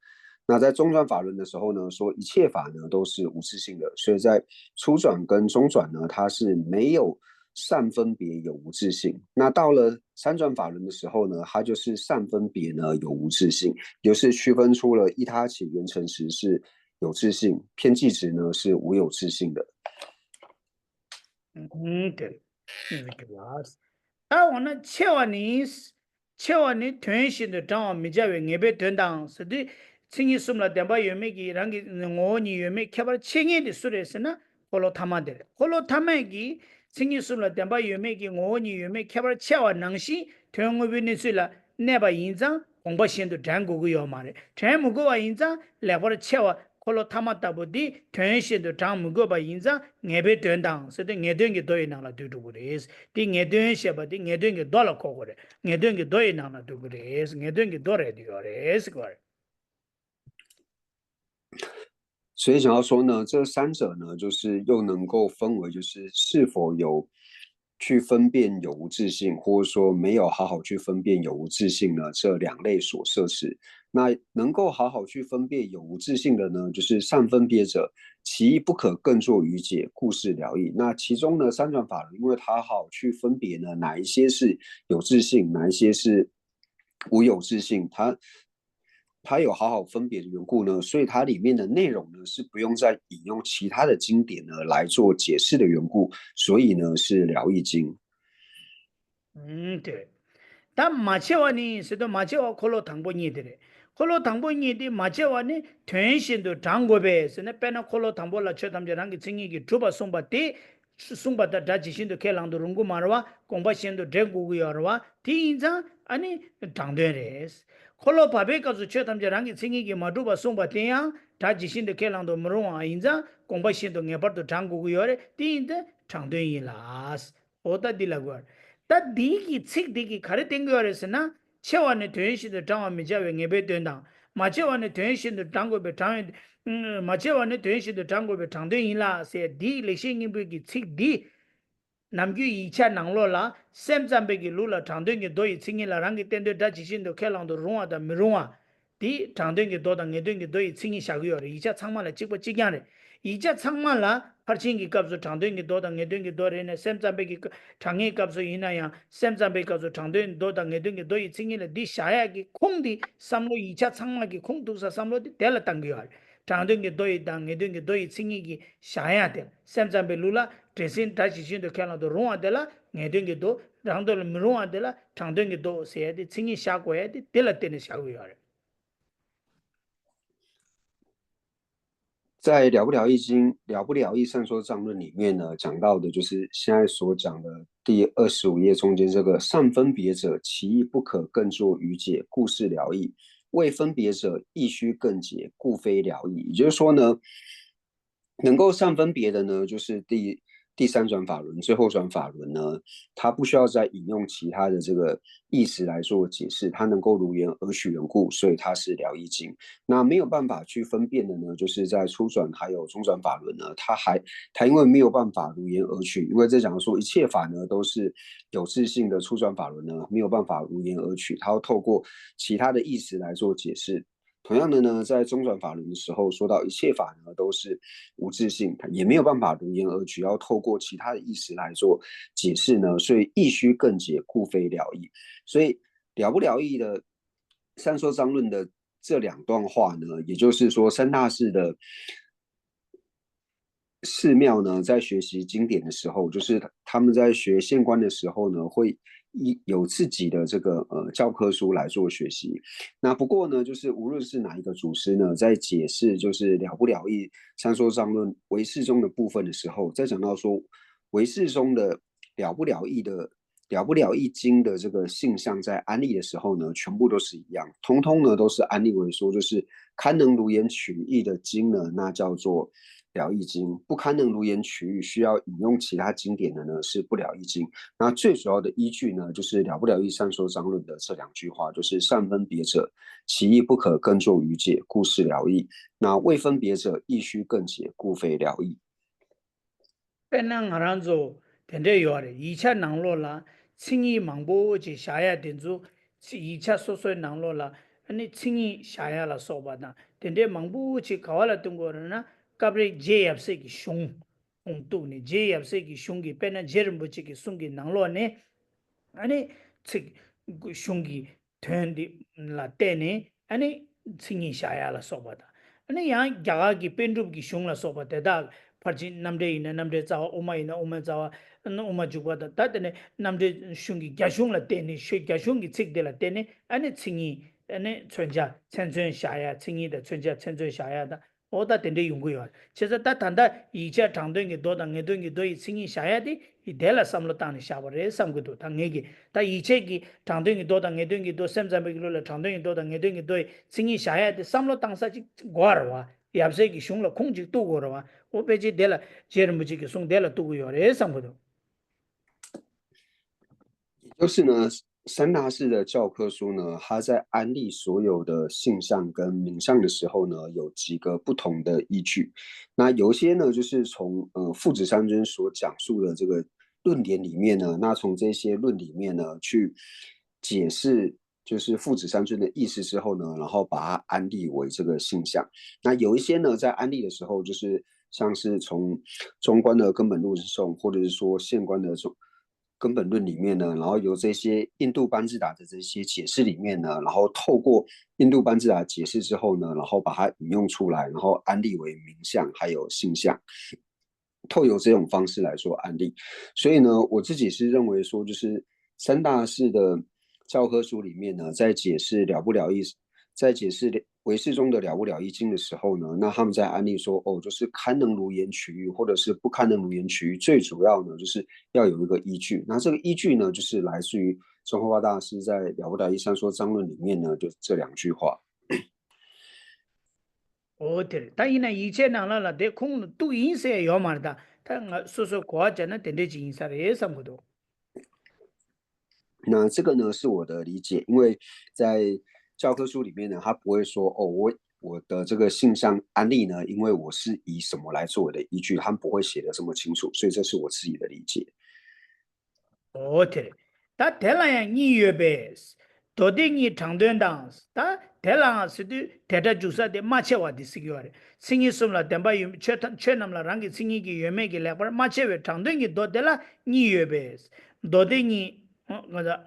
那在中转法轮的时候呢，说一切法呢都是无自性的，所以在初转跟中转呢，它是没有善分别有无自性。那到了三转法轮的时候呢，它就是善分别呢有无自性，就是区分出了依他起缘成实是有自性，遍计执呢是无有自性的。嗯，对，嗯，对吧？ད་འོ་ན་ཕྱེ་བ་ནི། ཕྱེ་བ་ནི་དོན་བཞིན་དུ་དྲང་བར་མི་བྱ་བའི་ངེས་པའི་དོན་དང་ཟེར་དུས། མཚན་ཉིད་གསུམ་ལ་བདེན་པ་ཡོད་མེད་ཀྱི་རང་གི་ངོ་བོ་ཉིད་ཡོད་མེད་ཁྱད་པར་ཕྱེ་མཁན་དེ་སུ་རེད་ཟེར་ན་འཁོར་ལོ་ཐ་མ་དེ་རེད། འཁོར་ལོ་ཐ་མ་གིས་མཚན་ཉིད་གསུམ་ལ་བདེན་པ་ཡོད་མེད་ཀྱི་ངོ་བོ་ཉིད་ཡོད་མེད་ཁྱད་པར་ཕྱེ་བ་ནང་བཞིན་དོན་དངོས་པོའི་གནས་ཚུལ་ལ་གནས་པ་ཡིན་ཙང་དགོངས་པ་གཞན་དུ་དྲན་དགོས་ཀྱི་ཡོད་མ་རེད། དྲན་མི་དགོས་པ་ཡིན་ཙང་ལེགས་པར་ཕྱེ་བ། འཁོར་ལོ་ཐ་མ་ལྟ་བུ་འདི་དོན་བཞིན་དུ་དྲང་མི་དགོས་པ་ཡིན་ཙང་ངེས་པའི་དོན་དང་ཟེར་ཏེ་ངེས་དོན་གྱི་མདོ་ཡི་ནང་ལ་འདུས་འགྲོ་གི་རེད། འདི་ངེས་དོན་ཞེས་པ་འདི་ངེས་དོན་གྱི་མདོ་ལ་གོ་དགོས་རེད། ངེས་དོན་གྱི་མདོ་ཡི་ནང་ལ་འདུས་གི་རེད། ངེས་དོན་གྱི་མདོ་རེད་འདུས་ཡོད་རེད་ཟེར་གོ་རེད། 所以想要说呢，这三者呢，就是又能够分为，就是是否有去分辨有无自性，或者说没有好好去分辨有无自性呢，这两类所摄持。那能够好好去分辨有无自性的呢，就是善分别者，其一不可更作愚解，故是了义。那其中呢，三转法轮，因为他好去分别呢，哪一些是有自性，哪一些是无有自性，他他有好好分别的缘故呢，所以它里面的内容呢是不用再引用其他的经典呢来做解释的缘故，所以呢是了义经。 ཨུམ། དེ་རེད། ད་མ་ཕྱེ་བ་ནི་ཟེར་དུས་མ་ཕྱེ་བ་འཁོར་ལོ་དང་པོ་གཉིས་དེ་རེད། འཁོར་ལོ་དང་པོ་གཉིས་དེ་མ་ཕྱེ་བ་ནི་དོན་བཞིན་དུ་དྲང་དགོས་པས་ཟེར་ན། དཔེར་ན་འཁོར་ལོ་དང་པོ་ལ་ཆོས་ཐམས་ཅད་རང་གི་མཚན་ཉིད་ཀྱིས་གྲུབ་པ་གསུངས་པ་དེ། གསུངས་པ་དང་སྒྲ་ཇི་བཞིན་དུ་ཁས་བླང་དུ་རུང་གི་མ་རེད་བ། དགོངས་པ་གཞན་དུ་འགྲེལ་དགོས་ཀྱི་ཡོད་རེད་བ། དེ་ཡིན་ཙང་ཨ་ནི་དྲང་དོན་རེད། འཁོར་ལོ་བར་པའི་སྐབས་སུ་ཆོས་ཐམས་ཅད་རང་གི་མཚན་ཉིད་ཀྱིས་མ་གྲུབ་པ་གསུངས་པ་དེ་ཡང་སྒྲ་ཇི་བཞིན་དུ་ཁས་བླང་དུ་མི་རུང་བ་ཡིན་ཙང་དགོངས་པ་གཞན་དུ་ངེས་པར་དུ་དྲང་དགོས་ཀྱི་ཡོད་རེད། དེ་ཡིན་ཙང་དྲང་དོན་ཡིན་ལ། འོ་ད་འདི་ལ་གོ། ད་འདི་གི་ཚིག་འདི་གིས་ག་རེ་བསྟན་གྱི་ཡོད་རེད་ཟེར་ན། ཕྱེ་བ་ནི་དོན་བཞིན་དུ་དྲང་བར་མི་བྱ་བའི་ངེས་པའི་དོན་དང་། མ་ཕྱེ་བ་ནི་དོན་བཞིན་དུ་དྲང་དགོས་པའི་དྲང་། མ་ཕྱེ་བ་ནི་དོན་བཞིན་དུ་དྲང་དགོས་པའི་དྲང་དོན་ཡིན་ལ་ཟེར་འདིའི་ལེགས་བཤད་སྙིང་པོའི་གི་ཚིག་འདི། ནམ་རྒྱུན་ཡིག་ཆ་ནང་ལོགས་ལ་སེམས་ཙམ་པའི་གི་ལུགས་ལ་དྲང་དོན་གྱི་མདོ་ཡི་མཚན་ཉིད་ལ་རང་གི་བསྟན་དོན་སྒྲ་ཇི་བཞིན་དུ་ཁས་བླངས་དུ་རུང་བ་དང་མི་རུང་བ། དེ་དྲང་དོན་གྱི་མདོ་དང་ངེས་དོན་གྱི་མདོ་ཡི་མཚན་ཉིད་བཞག་གི་ཡོད་རེད། ཡིག་ཆ་ཚང་མ་ལ་གཅིག་པ་གཅིག་རྐྱང་རེད། ཡིག་ཆ་ཚང་མ་ལ་ཕར་ཕྱིན་གྱི་སྐབས་སུ་དྲང་དོན་གྱི་མདོ་དང་ངེས་དོན་གྱི་མདོ་རེད་ནས། སེམས་ཙམ་པའི་གི་དྲང་ངེས་སྐབས་སུ་ཡིན་ན་ཡང་སེམས་ཙམ་པའི་སྐབས་སུ་དྲང་དོན་མདོ་དང་ངེས་དོན་གྱི་མདོ་ཡི་མཚན་ཉིད་ལ་འདི་བཞག་ཡག་གི་ཁུངས་འདི་བསམ་བློ་ཡིག་ཆ་ཚང་མ་གི་ཁུངས་གཏུགས་ས་བསམ་བློ་འདི་དེ་ལ་བཏང་གི་ཡོད་རེད། དྲང་དོན་གྱི་མདོ་ཡི་དང་ངེས་དོན་གྱི་མདོ་ཡི་མཚན་ཉིད་ཀྱི་བཞག་ཡག་དེ་ལ། སེམས་ཙམ་པའི་ལུགས་ལ་འདྲེ་སྲིན་སྒྲ་ཇི་བཞིན་དུ་ཁས་བླངས་དུ་རུང་བ་དེ་ལ་ངེས་དོན་གྱི་མདོ། རང་མདོ་ལ་མི་རུང་བ་དེ་ལ་དྲང་དོན་གྱི་མདོ་ཟེར་ཡ་དེ་མཚན་ཉིད་བཞག་དགོས་ཡ་དེ་དེ་ལ་བརྟེན་ནས་བཞག་དགོས་ཡོད་རེད། 在《了不了义经》《了不了义善说章论》里面呢，讲到的就是现在所讲的第二十五页中间这个善分别者，其意不可更作于解，故是了义。未分别者，亦须更解，故非了义。也就是说呢，能够善分别的呢，就是第第三转法轮、最后转法轮呢，它不需要再引用其他的这个意思来做解释，它能够如言而取人故，所以它是了义经。那没有办法去分辨的呢，就是在初转还有中转法轮呢，它还它因为没有办法如言而取，因为这讲说一切法呢都是有自性的初转法轮呢，没有办法如言而取，它要透过其他的意思来做解释。同样的呢，在中转法轮的时候，说到一切法呢都是无自性，它也没有办法如言而取，要透过其他的意思来做解释呢，所以亦须更解，故非了义。所以了不了义的善说章论的这两段话呢，也就是说三大寺的寺庙呢，在学习经典的时候，就是他们在学现观的时候呢，会一有自己的这个呃教科书来做学习。那不过呢，就是无论是哪一个祖师呢，在解释就是了不了义善说章论唯识宗的部分的时候，在讲到说唯识宗的了不了义的了不了义经的这个性相在安立的时候呢，全部都是一样，通通呢都是安立为说就是堪能如言取义的经呢，那叫做了义经；不堪能如言取义，需要引用其他经典的呢是不了义经。那最主要的依据呢，就是了不了义善说章论的这两句话，就是善分别者，其意不可更作于解，故是了义。那未分别者，亦须更解，故非了义。 དཔེར་ན་ང་རང་ཚོ་དེ་འདྲས་ཡོད་རེད། ཡིག་ཆ་ནང་ལོགས་ལ་མཚན་ཉིད་མང་པོ་ཅིག་བཞག་ཡ་དེ་ཚོ་ཚི་ཡིག་ཆ་སོ་སོའི་ནང་ལོགས་ལ་ཨ་ནི་མཚན་ཉིད་བཞག་ཡ་ལ་སོགས་པ་དང་དེ་འདྲས་མང་པོ་ཅིག་ག་བ་ལ་སྟོན་དགོས་རེད་ན། སྐབས་རེ་རྗེ་ཡབ་སྲས་ཀྱི་གཞུང་ཁུངས་གཏུགས་ནས། རྗེ་ཡབ་སྲས་ཀྱི་གཞུང་གི་དཔེར་ན་རྗེ་རིན་པོ་ཆེ་གི་གསུང་གི་ནང་ལོགས་ནས་ཨ་ནི་ཚིག་གཞུང་གི་དོན་འདི་ལ་བརྟེན་ནས་ཨ་ནི་མཚན་ཉིད་བཞག་ཡ་ལ་སོགས་པ་དང་། ཨ་ནི་ཡང་རྒྱ་གར་གྱི་པཎ་གྲུབ་ཀྱི་གཞུང་ལ་སོགས་པ་དེ་དག་ཕར་ཕྱིན་རྣམ་འགྲེལ་ཡིན་ན་རྣམ་འགྲེལ་རྩ་བ། དབུ་མ་ཡིན་ན་དབུ་མའི་རྩ་བ། ཨ་ནི་དབུ་མ་འཇུག་པ་དང་། ད་དེ་ནས་རྣམ་འགྲེལ་གཞུང་གི་རྒྱ་གཞུང་ལ་བརྟེན་ནས། ཆོས་རྒྱ་གཞུང་གི་ཚིག་དེ་ལ་བརྟེན་ནས་ཨ་ནི་མཚན་ཉིད་ཨ་ནི་མཚོན་བྱ་མཚན་མཚོན་བཞག་ཡ། མཚན་ཉིད་དང་མཚོན་བྱ་མཚན་མཚོན་བཞག་ཡ་དང་། འོ་ད་དེ་འདྲའི་ཡོང་གི་ཡོད་རེད། བྱས་ཙང་ད་ད་ལྟ་ཡིག་ཆ་དྲང་དོན་གྱི་མདོ་དང་ངེས་དོན་གྱི་མདོ་ཡི་མཚན་ཉིད་བཞག་ཡ་དེ་ཡི་དེ་ལ་བསམ་བློ་བཏང་ནས་བཞག་པ་རེད་བསམ་གྱི་འདུག་ད་ངེད་ཀྱིས་ད་ཡིག་ཆ་གི་དྲང་དོན་གྱི་མདོ་དང་ངེས་དོན་གྱི་མདོ། སེམས་ཙམ་པའི་གི་ལུགས་ལ་དྲང་དོན་གྱི་མདོ་དང་ངེས་དོན་གྱི་མདོ་ཡི་མཚན་ཉིད་བཞག་ཡ་དེ་བསམ་བློ་བཏང་ས་ཅིག་དགོས་རེད་བ། ཡབ་སྲས་ཀྱི་གཞུང་ལ་ཁུངས་ཅིག་གཏུག་དགོས་རེད་བ། འོ་ཕལ་ཆེར་དེ་ལ་རྗེ་རིན་པོ་ཆེ་གི་གསུང་དེ་ལ་གཏུག་གི་ཡོད་རེད་བསམ་གྱི་འདུག也就是呢，三大寺的教科书呢，它在安立所有的性相跟名相的时候呢，有几个不同的依据。那有一些呢，就是从呃父子三尊所讲述的这个论点里面呢，那从这些论里面呢去解释，就是父子三尊的意思之后呢，然后把它安立为这个性相。那有一些呢，在安立的时候，就是像是从中观的根本论颂，或者是说现观的中根本论里面呢，然后由这些印度班智达的这些解释里面呢，然后透过印度班智达解释之后呢，然后把它引用出来，然后安立为名相还有性相，透由这种方式来说安立。所以呢，我自己是认为说，就是三大寺的教科书里面呢，在解释了不了义，在解释唯识宗的了不了义经的时候呢，那他们在安立说，哦，就是堪能如言取义，或者是不堪能如言取义，最主要呢，就是要有一个依据。那这个依据呢，就是来自于宗喀巴大师在《了不了义善说章论》里面呢，就这两句话。 འོ་དེ་རེད། ད་ཡིན་ན་ཡིག་ཆའི་ནང་ལ་ལ་དེ་ཁུངས་ལ་གཏུགས་ཡིན་ཟེར་ཡོད་མ་རེད། ད་ད་ང་སོ་སོའི་གོ་བ་བྱས་ན་དེ་འདྲས་ཅིག་ཡིན་ས་རེད་བསམ་གྱི་འདུག 那这个呢是我的理解，因为在教科书里面呢，他不会说哦，我我的这个性相安立呢，因为我是以什么来作为的依据，他们不会写的这么清楚，所以这是我自己的理解。འོ་དེ་རེད། ད་དེ་ལ་ཡང་གཉིས་ཡོད་པས། མདོ་སྡེ་གཉིས་དྲང་དོན་དང་། ད་དེ་ལའང་ཟེར་དུས་དེ་སྒྲ་འཇུག་ས་དེ་མ་ཕྱེ་བ་དེ་ཟེར་གྱི་ཡོད་རེད། མཚན་ཉིད་གསུམ་ལ་བདེན་པ་ཡོད་ཆོས་ཐམས་ཆོས་རྣམས་ལ་རང་གི་མཚན་ཉིད་ཀྱིས་ཡོད་མེད་ཀྱི་ལེགས་པར་མ་ཕྱེ་བའི་དྲང་དོན་གྱི་མདོ་དེ་ལ་གཉིས་ཡོད་པས། མདོ་སྡེ་གཉིས།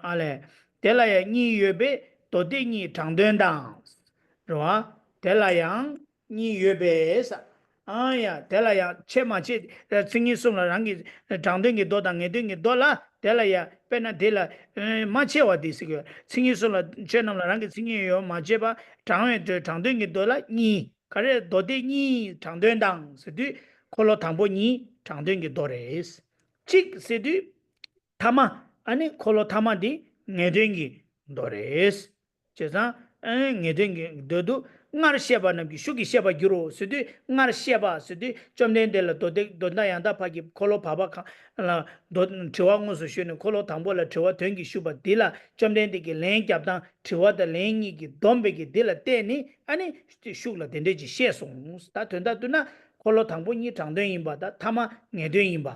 ཨ་ལས། དེ་ལ་ཡང་གཉིས་ཡོད་པས་མདོ་སྡེ་གཉིས་དྲང་དོན་དང་། རེད་བ། དེ་ལ་ཡང་གཉིས་ཡོད་པས། ཨ་ཡ། དེ་ལ་ཡང་ཕྱེ་མ་ཕྱེ། མཚན་ཉིད་གསུམ་ལ་རང་གི་དྲང་དོན་གྱི་མདོ་དང་ངེས་དོན་གྱི་མདོ་ལ་དེ་ལ་ཡང་དཔེར་ན་དེ་ལ་མ་ཕྱེ་བ་དེ་ཟེར་གྱི་ཡོད། མཚན་ཉིད་གསུམ་ལ་ཆོས་རྣམས་ལ་རང་གི་མཚན་ཉིད་ཡོད་མ་ཕྱེ་བ་དྲང་བའི་དོན་དྲང་དོན་གྱི་མདོ་ལ་གཉིས། ག་རེ་མདོ་སྡེ་གཉིས་དྲང་དོན་དང་ཟེར་དུས་འཁོར་ལོ་དང་པོ་གཉིས་དྲང་དོན་གྱི་མདོ་རེད། གཅིག་ཟེར་དུས་ཐ་མ། ཨ་ནི་འཁོར་ལོ་ཐ་མ་དེ་ངེས་དོན་གྱི་མདོ་རེད། བྱས་ཙང་། ཨེ། ངེས་དོན་གྱི་མདོ་དུ། སྔར་བཤད་པ་རྣམས་ཀྱི་ཤུགས་ཀྱིས་ཤེས་པར་འགྱུར་རོ་ཟེར་དུས་སྔར་བཤད་པ་ཟེར་དུས་བཅོམ་ལྡན་འདས་ལ་མདོ་སྡེ་དོན་དམ་ཡང་དག་པ་གི་འཁོར་ལོ་བར་པ་གང་ལ་མདོ་དྲི་བ་དངོས་སུ་ཞུས་ནས་འཁོར་ལོ་དང་པོ་ལ་དྲི་བ་དོན་གྱིས་ཞུས་པ་འདི་ལ་བཅོམ་ལྡན་འདས་ཀྱིས་ལན་བརྒྱབ་སྟངས་དྲི་བ་དང་ལན་གཉིས་ཀྱིས་བསྡོམས་པའི་གི་འདི་ལ་བལྟས་ནས་ཨ་ནི་ཤུགས་ལ་དེ་འདྲས་ཀྱི་བཤད་སོང་། ད་དོན་དག་བསྡུ་ན་འཁོར་ལོ་དང་པོ་གཉིས་དྲང་དོན་ཡིན་པ་དང་ཐ་མ་ངེས་དོན་ཡིན་པ།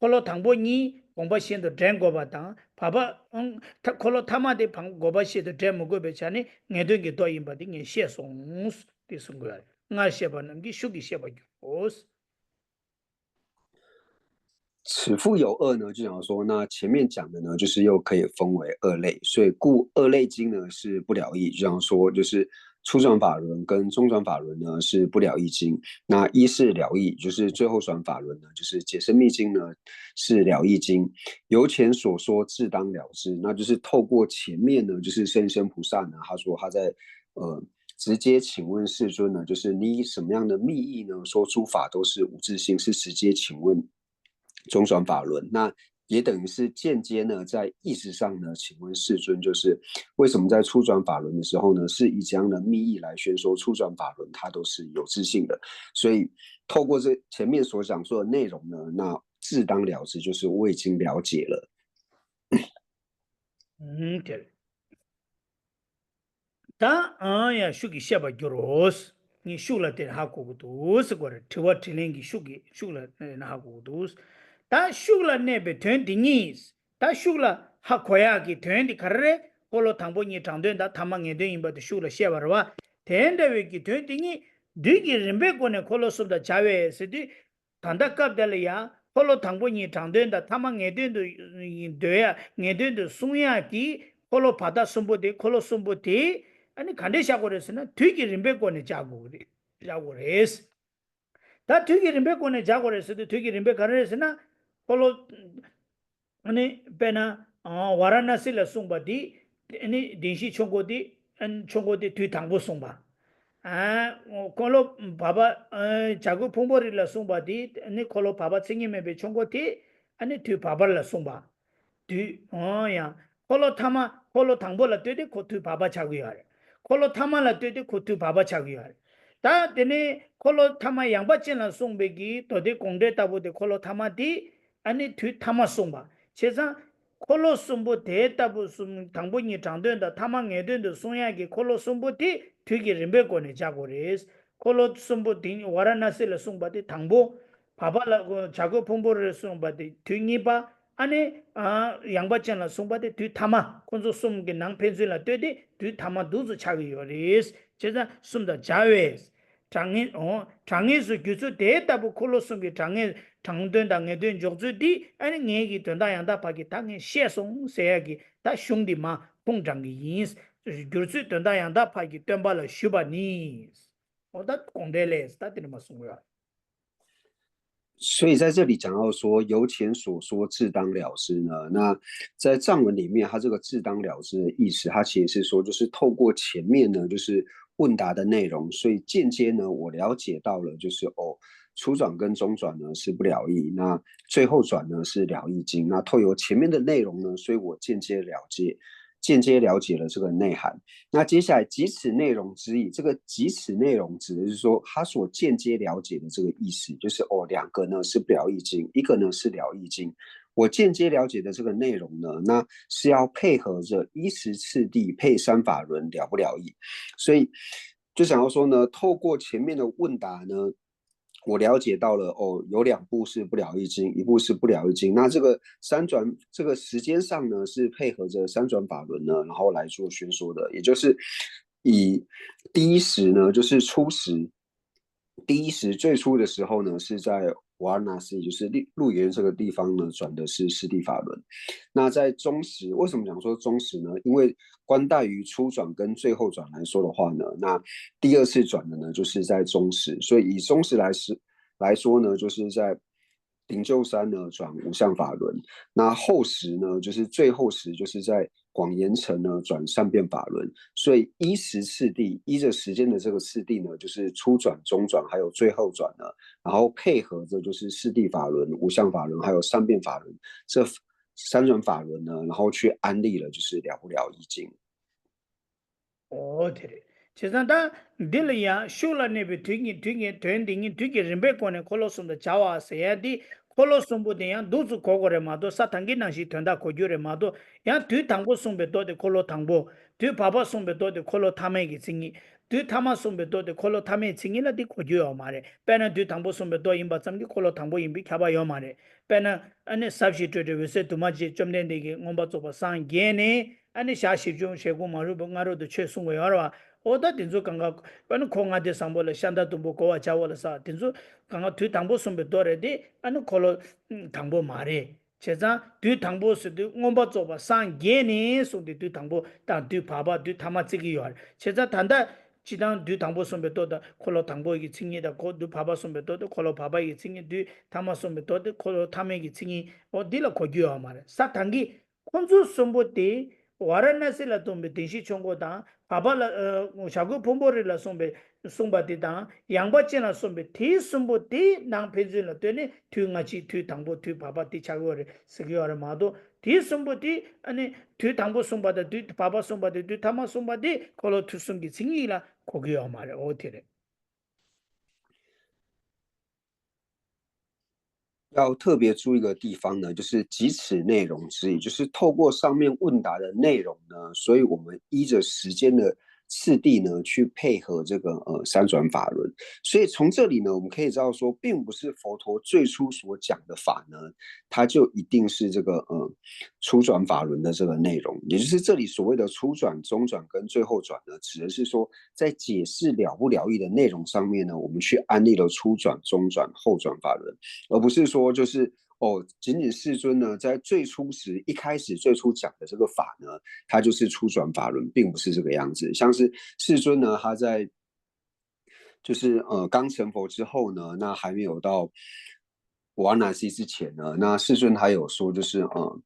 འཁོར་ལོ་དང་པོ་གཉིས་དགོངས་པ་བཞིན་དུ་འདྲེན་དགོས་པ་དང་བར་པ། ཨང་། ཐ། འཁོར་ལོ་ཐ་མ་དེ་བང་དགོངས་པ་བཞིན་དུ་འདྲེན་མི་དགོས་པའི་ཆ་ནས་ངེས་དོན་གྱི་མདོ་ཡིན་པ་དེ་ངས་བཤད་སོང་། དེ་གསུང་དགོས་པ་རེད། སྔར་བཤད་པ་རྣམས་ཀྱི་ཤུགས་ཀྱིས་ཤེས་པར་འགྱུར་རོ། 此复有二呢，就讲说，那前面讲的呢，就是又可以分为二类，所以故二类经呢是不了义，就像说，就是初转法轮跟中转法轮呢是不了义经。那一是了义，就是最后转法轮呢，就是解深密经呢是了义经。由前所说自当了之，那就是透过前面呢，就是生生菩萨呢，他说他在呃直接请问世尊呢，就是你以什么样的密意呢，说诸法都是无自性，是直接请问中转法轮。那也等于是间接呢，在意识上呢，请问世尊，就是为什么在初转法轮的时候呢，是以这样的密意来宣说初转法轮它都是有自性的？所以透过这前面所讲述的内容呢，那自当了之，就是我已经了解了。 ཨུམ། དེ་རེད། ད་ཨང་ཡང་ཤུགས་ཀྱིས་ཤེས་པར་འགྱུར་རོ། ངས་ཤུགས་ལ་དེར་ཧ་གོ་གི་འདུག་ཟེར་དགོས་རེད། དྲི་བ་དྲིས་ལན་གྱི་ཤུགས་ཀྱིས་ཤུགས་ལ་ནི་ཧ་གོ་གི་འདུག་ད་ཤུགས་ལ་གནས་པའི་དོན་དེ་ཉིད། ད་ཤུགས་ལ་ཧ་གོ་ཡག་གི་དོན་དེ་ག་རེ་རེད། འཁོར་ལོ་དང་པོ་གཉིས་དྲང་དོན་དང་ཐ་མ་ངེས་དོན་ཡིན་པ་དེ་ཤུགས་ལ་ཤེས་པ་རེད་བ། དེ་འདྲ་བའི་གི་དོན་དེ་ཉིད་དུས་ཀྱི་རིམ་པའི་སྒོ་ནས་འཁོར་ལོ་གསུམ་དང་སྦྱར་བས་ཟེར་དུས། ད་ལྟ་སྐབས་དེ་ལ་ཡང་འཁོར་ལོ་དང་པོ་གཉིས་དྲང་དོན་དང་ཐ་མ་ངེས་དོན་དུ་འདོད་ཡ། ངེས་དོན་དུ་གསུང་ཡ་གི་འཁོར་ལོ་བར་ཐག་གསུམ་པོ་དེ། འཁོར་ལོ་གསུམ་པོ་དེ་ཨ་ནི་ག་འདྲས་བཞག་དགོས་རེད་ཟེར་ན་དུས་ཀྱི་རིམ་པའི་སྒོ་ནས་སྦྱར་དགོས་རེད། སྦྱར་དགོས་རེད། ད་དུས་ཀྱི་རིམ་པའི་སྒོ་ནས་སྦྱར་དགོས་རེད་ཟེར་དུས་དུས་ཀྱི་རིམ་པ་ག་རེ་རེད་ཟེར་ན། འཁོར་ལོ། ཨ་ནི་དཔེར་ན། ཨ། ཝཱ་ར་ཎ་སི་ལ་གསུངས་པ་དེ། ཨ་ནི་བདེན་བཞིའི་ཆོས་འཁོར་དེ། ཨ་ནི་ཆོས་འཁོར་དེ་དུས་དང་པོ་གསུངས་པ། ཨ། འཁོར་ལོ་བར་པ། ཨ། བྱ་རྒོད་ཕུང་པོའི་རི་ལ་གསུངས་པ་དེ། ཨ་ནི་འཁོར་ལོ་བར་པ་མཚན་ཉིད་མེད་པའི་ཆོས་འཁོར་དེ། ཨ་ནི་དུས་བར་པ་ལ་གསུངས་པ། དུས། འོ་ཡང་། འཁོར་ལོ་ཐ་མ། འཁོར་ལོ་དང་པོ་ལ་ལྟོས་ཏེ་ཁོ་དུས་བར་པ་ཆགས་ཀྱི་ཡོད་རེད། འཁོར་ལོ་ཐ་མ་ལ་ལྟོས་ཏེ་ཁོ་དུས་བར་པ་ཆགས་ཀྱི་ཡོད་རེད། ད་དེ་ནས་འཁོར་ལོ་ཐ་མ་ཡངས་པ་ཅན་ལ་གསུངས་པའི་གི་མདོ་སྡེ་དགོངས་འགྲེལ་ལྟ་བུ་དེ་འཁོར་ལོ་ཐ་མ་དེ། ཨ་ནི་དུས་ཐ་མ་གསུངས་པ། བྱས་ཙང་། འཁོར་ལོ་གསུམ་པོ་དེ་ལྟ་བུ་གསུམ། དང་པོ་གཉིས་དྲང་དོན་དང་ཐ་མ་ངེས་དོན་དུ་གསུང་ཡག་གི་འཁོར་ལོ་གསུམ་པོ་དེ་དུས་ཀྱི་རིམ་པའི་སྒོ་ནས་སྦྱར་དགོས་རེད། འཁོར་ལོ་གསུམ་པོ་དེ་ཝཱ་ར་ཎ་སི་ལ་གསུངས་པ་དེ་དང་པོ། བར་པ་ལ་བྱ་རྒོད་ཕུང་པོའི་རི་གསུངས་པ་དེ་དུས་གཉིས་པ། ཨ་ནི། ཨ། ཡངས་པ་ཅན་ལ་གསུངས་པ་དེ་དུས་ཐ་མ། ཁོ་ཚོ་གསུམ་གྱི་ནང་ཕན་ཚུན་ལ་ལྟོས་ཏེ་དུས་ཐ་མ་འདུག་ཚོ་ཆགས་ཀྱི་ཡོད་རེད། བྱས་ཙང་གསུམ་དང་སྦྱར་བས། དྲང་ངེས། འོ། དྲང་ངེས་སུ་འགྱུར་ཚུལ་དེ་ལྟ་བུ་འཁོར་ལོ་གསུམ་གྱི་དྲང་ངེས། དྲང་དོན་དང་ངེས་དོན་འཇོག་ཚུལ་འདི་ཨ་ནི་ངེད་ཀྱི་དོན་དམ་ཡང་དག་པ་གིས་ད་ངས་བཤད་སོང་ཟེར་ཡག་གི་ད་གཞུང་འདི་མ་ཁུངས་དྲངས་ཀྱི་ཡིན། འགྱུར་ཚུལ་དོན་དམ་ཡང་དག་པ་གི་སྟོན་པ་ལ་ཞུས་པ་ནི། འོ་ད་དགོངས་འགྲེལ་ལས་ད་དེ་ནས་མ་གསུང་གི་ཡོད། 所以在这里讲到说，由前所说自当了之呢，那在藏文里面，它这个自当了之的意思，它其实是说，就是透过前面呢，就是问答的内容，所以间接呢，我了解到了，就是哦，初转跟中转呢是不了义，那最后转呢是了义经，那透由前面的内容呢，所以我间接了解，间接了解了这个内涵。那接下来即此内容之意，这个即此内容指的是说他所间接了解的这个意思，就是哦，两个呢是不了义经，一个呢是了义经。我间接了解的这个内容呢，那是要配合着依时次第配三法轮了不了义，所以就想要说呢，透过前面的问答呢，我了解到了哦，有两部是不了一经，一部是不了一经。那这个三转这个时间上呢，是配合着三转法轮呢，然后来做宣说的，也就是以第一时呢，就是初时，第一时最初的时候呢，是在 Varanasi，就是鹿鹿野苑这个地方呢，转的是四谛法轮。那在中时，为什么讲说中时呢？因为观待于初转跟最后转来说的话呢，那第二次转的呢，就是在中时，所以以中时来时来说呢，就是在灵鹫山呢转无相法轮，那后时呢，就是最后时，就是在广严城呢转善变法轮。所以依时次第，依着时间的这个次第呢，就是初转、中转还有最后转呢，然后配合着就是四谛法轮、无相法轮还有善变法轮这三转法轮呢，然后去安立了就是了不了一经。 ཨོ་དེ་རེད། བྱས་ཙང་ད་འདི་ལ་ཡང་ཤུགས་ལ་གནས་པའི་དུས་ཀྱི་དུས་ཀྱི་དོན་འདི་ཉིད་དུས་ཀྱི་རིམ་པའི་སྒོ་ནས་འཁོར་ལོ་གསུམ་དུ་བྱ་བ་ཟེར་ཡ་འདི་འཁོར་ལོ་གསུམ་པོ་དེ་ཡང་འདུག་ཚུལ་གོ་དགོས་རེད་མ་གཏོགས། ས་དང་གི་ནང་བཞིན་དོན་དག་གོ་རྒྱུ་རེད་མ་གཏོགས། ཡང་དུས་དང་པོ་གསུངས་པའི་མདོ་དེ་འཁོར་ལོ་དང་པོ། དུས་བར་པ་གསུངས་པའི་མདོ་དེ་འཁོར་ལོ་ཐ་མའི་གི་མཚན་ཉིད། དུས་ཐ་མ་གསུངས་པའི་མདོ་དེ་འཁོར་ལོ་ཐ་མའི་མཚན་ཉིད་ལ་འདི་གོ་རྒྱུ་ཡོད་མ་རེད། དཔེར་ན་དུས་དང་པོ་གསུངས་པའི་མདོ་ཡིན་པ་ཙམ་གྱིས་འཁོར་ལོ་དང་པོ་ཡིན་པའི་ཁྱབ་པ་ཡོད་མ་རེད། དཔེར་ན་ཨ་ནི་ཟབ་ཞི་སྤྲོས་བྲལ་འོད་གསལ་འདུས་མ་བྱས་བཅོམ་ལྡན་འདས་ཀྱིས་མངོན་པར་རྫོགས་པར་སངས་རྒྱས་ནས། ཨ་ནི་ཞག་བཞི་བཅུ་ཞེ་དགུ་མ་ལུས་པ་སྔ་རོལ་དུ་ཆོས་གསུང་བའི་ཡོད་རེད་བ། འོ་ད་དེ་ཚོ་གང་ག་ཨ་ནི་འཁོར་ལྔ་སྡེ་བཟང་པོ་ལ་ཤ་མདའ་དུམ་བུ་བགོ་བར་བྱའོ་ལ་ས་དེ་ཚོ་གང་ག་དུས་དང་པོ་གསུངས་པའི་མདོ་རེད་དེ། ཨ་ནི་འཁོར་ལོ་དང་པོ་མ་རེད། བྱས་ཙང་དུས་དང་པོ་ཟེར་དུས་མངོན་པར་རྫོགས་པར་སངས་རྒྱས་ནས་གསུངས་ཏེ་དུས་དང་པོ་དང་དུས་བར་པ་དུས་ཐ་མ་བརྩི་གི་ཡོད་རེད། བྱས་ཙང་ད་ལྟ་སྤྱི་བཏང་དུས་དང་པོ་གསུངས་པའི་མདོ་དང་འཁོར་ལོ་དང་པོ་ཡི་མཚན་ཉིད་དང་། འཁོར་དུས་བར་པ་གསུངས་པའི་མདོ་དེ་འཁོར་ལོ་བར་པ་ཡི་མཚན་ཉིད། དུས་ཐ་མ་གསུངས་པའི་མདོ་དེ་འཁོར་ལོ་ཐ་མའི་གི་མཚན་ཉིད། འོ་འདི་ལ་གོ་རྒྱུ་ཡོད་མ་རེད། ས་དང་གི་ཁོ་ཚོ་གསུམ་པོ་དེ་ཝཱ་ར་ཎ་སི་ལ་སྟོན་པའི་བདེན་བཞིའི་ཆོས་འཁོར་དང་། བར་པ་ལ་ཨ་བྱ་རྒོད་ཕུང་པོའི་རི་ལ་གསུངས་པའི་གསུངས་པ་དེ་དང་། ཡངས་པ་ཅན་ལ་གསུངས་པའི་དེ་གསུམ་པོ་དེ་ནང་ཕན་ཚུན་ལ་ལྟོས་ནས་དུས་སྔ་ཕྱི་དུས་དང་པོ་དུས་བར་པ་དེ་ཆགས་ཡོད་རེད་ཟེར་གི་ཡོད་རེད་མ་གཏོགས། དེ་གསུམ་པོ་དེ་ཨ་ནི་དུས་དང་པོ་གསུངས་པ་དང་དུས་བར་པ་གསུངས་པ་དེ་དུས་ཐ་མ་གསུངས་པ་དེ་འཁོར་ལོ་དུས་གསུམ་གྱི་མཚན་ཉིད་ལ་གོ་གི་ཡོད་མ་རེད། འོ་དེ་རེད། 要特别注意的地方呢，就是即此内容之意，就是透过上面问答的内容呢，所以我们依着时间的次第呢，去配合这个呃三转法轮。所以从这里呢，我们可以知道说，并不是佛陀最初所讲的法呢，它就一定是这个呃初转法轮的这个内容，也就是这里所谓的初转、中转跟最后转呢，指的是说在解释了不了义的内容上面呢，我们去安立了初转、中转、后转法轮，而不是说就是哦，仅仅世尊呢在最初时一开始最初讲的这个法呢，它就是初转法轮，并不是这个样子。像是世尊呢，他在就是呃刚成佛之后呢，那还没有到瓦那西之前呢，那世尊还有说就是呃。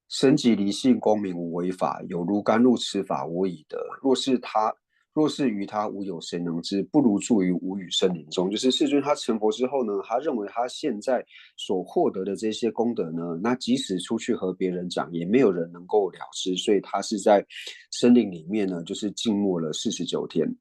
生即离性，光明无为法，有如甘露，此法无以得。若是他，若是于他无有谁能知，不如住于无语森林中。就是世尊他成佛之后呢，他认为他现在所获得的这些功德呢，那即使出去和别人讲，也没有人能够了知，所以他是在森林里面呢，就是静默了四十九天。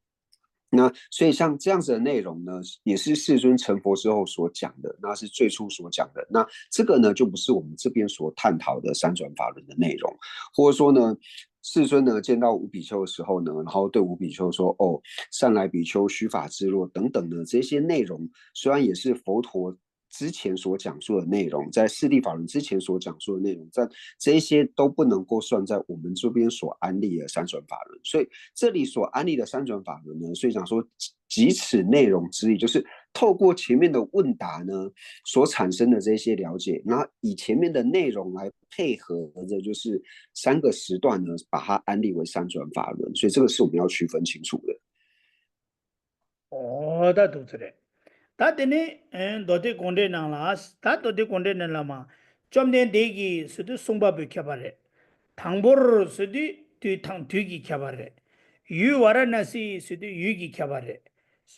那所以像这样子的内容呢，也是世尊成佛之后所讲的，那是最初所讲的。那这个呢，就不是我们这边所探讨的三转法轮的内容，或者说呢，世尊呢见到五比丘的时候呢，然后对五比丘说：“哦，善来比丘，须发自若”等等的这些内容，虽然也是佛陀之前所讲述的内容，在四谛法轮之前所讲述的内容，但这一些都不能够算在我们这边所安立的三转法轮。所以这里所安立的三转法轮呢，所以讲说即此内容之意，就是透过前面的问答呢所产生的这些了解，然后以前面的内容来配合着就是三个时段呢，把它安立为三转法轮。所以这个是我们要区分清楚的。 ཨོ་ད་འདུག་ཚེ་རེད། ད་དེ་ནས་མདོ་སྡེ་དགོངས་འགྲེལ་ནང་ལ། ད་མདོ་སྡེ་དགོངས་འགྲེལ་ནང་ལ་མ། བཅོམ་ལྡན་འདས་ཀྱིས་ཟེར་དུས་གསུངས་པ་པོའི་ཁྱད་པར་རེད། དང་པོར་ཟེར་དུས་དུས་དང་དུས་ཀྱི་ཁྱད་པར་རེད། ཡུལ་ཝཱ་ར་ཎ་སི་ཟེར་དུས་ཡུལ་གྱི་ཁྱད་པར་རེད།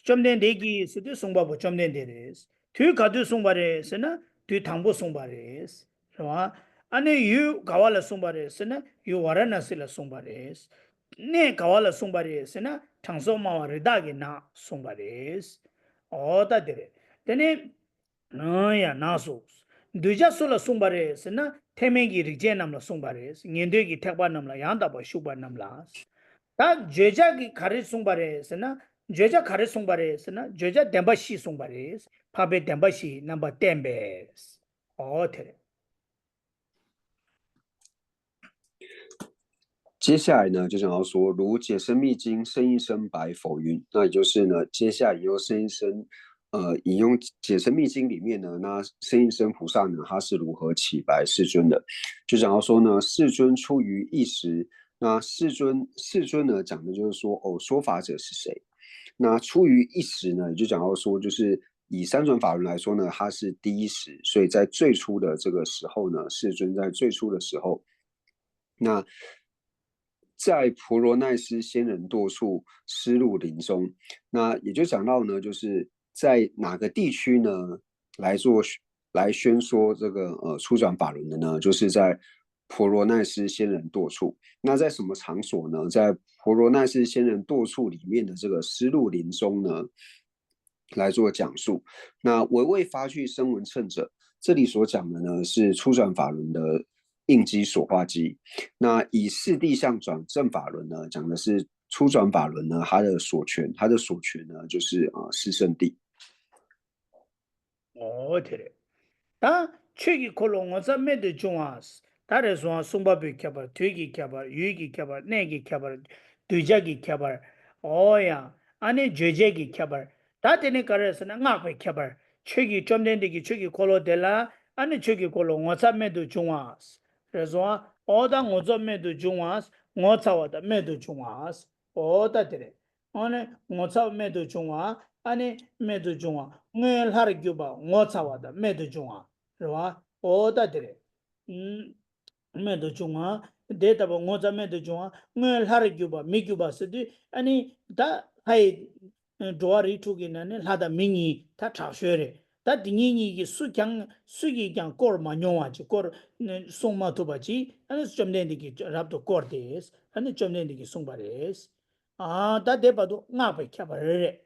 བཅོམ་ལྡན་འདས་ཀྱིས་ཟེར་དུས་གསུངས་པ་པོ་བཅོམ་ལྡན་འདས་རེད། དུས་ག་དུས་གསུངས་པ་རེད་ཟེར་ན་དུས་དང་པོ་གསུངས་པ་རེད། རེད་བ། ཨ་ནི་ཡུལ་ག་བ་ལ་གསུངས་པ་རེད་ཟེར་ན་ཡུལ་ཝཱ་ར་ཎ་སི་ལ་གསུངས་པ་རེད། གནས་ག་བ་ལ་གསུངས་པ་རེད་ཟེར་ན་དྲང་སྲོང་སྨྲ་བ་རི་དྭགས་ཀྱི་ནགས་གསུངས་པ་རེད། ཨོ་ད་དེ་རེད། དེ་ནས་ཡང་ནགས་སུ། གདུལ་བྱ་སུ་ལ་གསུངས་པ་རེད་ཟེར་ན་ཐེག་དམན་གྱི་རིགས་ཅན་རྣམས་ལ་གསུངས་པ་རེད། ཉན་ཐོས་ཀྱི་ཐེག་པ་རྣམས་ལ། ཡང་དག་པར་ཞུགས་པ་རྣམས་ལ། ད་བརྗོད་བྱ་གི་ག་རེ་གསུངས་པ་རེད་ཟེར་ན་ བརྗོད་བྱ་ག་རེ་གསུངས་པ་རེད་ཟེར་ན། བརྗོད་བྱ་བདེན་པ་བཞི་གསུངས་པ་རེད། འཕགས་པའི་བདེན་པ་བཞིའི་རྣམ་པ་བསྟན་པས། ཨོ་དེ་རེད། 接下来呢，就讲到说，如解深密经，生一生白否云。那也就是呢，接下来引用生一生，呃，引用解深密经里面呢，那生一生菩萨呢，他是如何起白世尊的？就讲到说呢，世尊出于意识。那世尊，世尊呢，讲的就是说，哦，说法者是谁？那出于意识呢，也就讲到说，就是以三转法轮来说呢，它是第一识，所以在最初的这个时候呢，世尊在最初的时候，那在婆罗奈斯仙人堕处，师入林中。那也就讲到呢，就是在哪个地区呢来做来宣说这个呃初转法轮的呢？就是在婆罗奈斯仙人堕处。那在什么场所呢？在婆罗奈斯仙人堕处里面的这个师入林中呢，来做讲述。那唯为发趣声闻乘者，这里所讲的呢是初转法轮的应机所化机。那以四谛相转正法轮呢，讲的是初转法轮呢，它的所权，它的所权呢就是啊四圣谛。 ཨོ་དེ་རེད། ད་ཆོས་ཀྱི་འཁོར་ལོ་ངོ་མཚར་རྨད་དུ་བྱུང་བ། ད་རེས་སོང་བ་གསུང་པ་པོའི་ཁྱད་པར། དུས་ཀྱི་ཁྱད་པར། ཡུལ་གྱི་ཁྱད་པར། གནས་ཀྱི་ཁྱད་པར། གདུལ་བྱ་གྱི་ཁྱད་པར། ཨོ་ཡ། ཨ་ནི་བརྗོད་བྱེད་ཀྱི་ཁྱད་པར། ད་དེ་ནི་ག་རེ་ཟེར་ན་སྔགས་པའི་ཁྱད་པར། ཆོས་ཀྱི་བཅོམ་ལྡན་འདས་ཀྱི་ཆོས་ཀྱི་འཁོར་ལོ་དེ་ལ་ཨ་ནི་ཆོས་ཀྱི་འཁོར་ལོ་ངོ་མཚར་རྨད་དུ་བྱུང་བ། རེས་སོང་བ་ཨོ་ད་ངོ་མཚར་རྨད་དུ་བྱུང་བ། ངོ་མཚར་བ་དང་རྨད་དུ་བྱུང་བ། ཨོ་ད་དེ་རེད། ཨ་ནི་ངོ་མཚར་རྨད་དུ་བྱུང་བ། ཨ་ནི་རྨད་དུ་བྱུང་བ། སྔོན་ལྷར་གྱུར་པ་ངོ་མཚར་བ་དང་རྨད་དུ་བྱུང་བ། རེད་བ། ཨོ་ད་དེ་རེད། ཨུམ། རྨད་དུ་བྱུང་བ། དེ་ལྟ་བུ་ངོ་མཚར་རྨད་དུ་བྱུང་བ། སྔོན་ལྷར་གྱུར་པ་མི་གྱུར་པ་ཟེར་དུས་ཨ་ནི་ད་ལྷ་ཡི་འགྲོ་བ་རིགས་དྲུག་གི་ནང་ནས་ལྷ་དང་མི་གཉིས་ད་དྲག་ཤོས་རེད། ད་དེ་གཉིས་གཉིས་ཀྱིས་སུ་ཀྱང་སུ་ཡིས་ཀྱང་བསྐོར་མ་མྱོང་བ་ཅིག་བསྐོར་གསུང་མ་ཐུབ་པ་ཅིག་ཨ་ནི་བཅོམ་ལྡན་འདས་ཀྱིས་རབ་ཏུ་བསྐོར་ཏེ་ཨ་ནི་བཅོམ་ལྡན་འདས་ཀྱིས་གསུངས་པ་རེད། ཨ་ད་དེ་བར་དུ་སྔགས་པའི་ཁྱད་པར་རེད།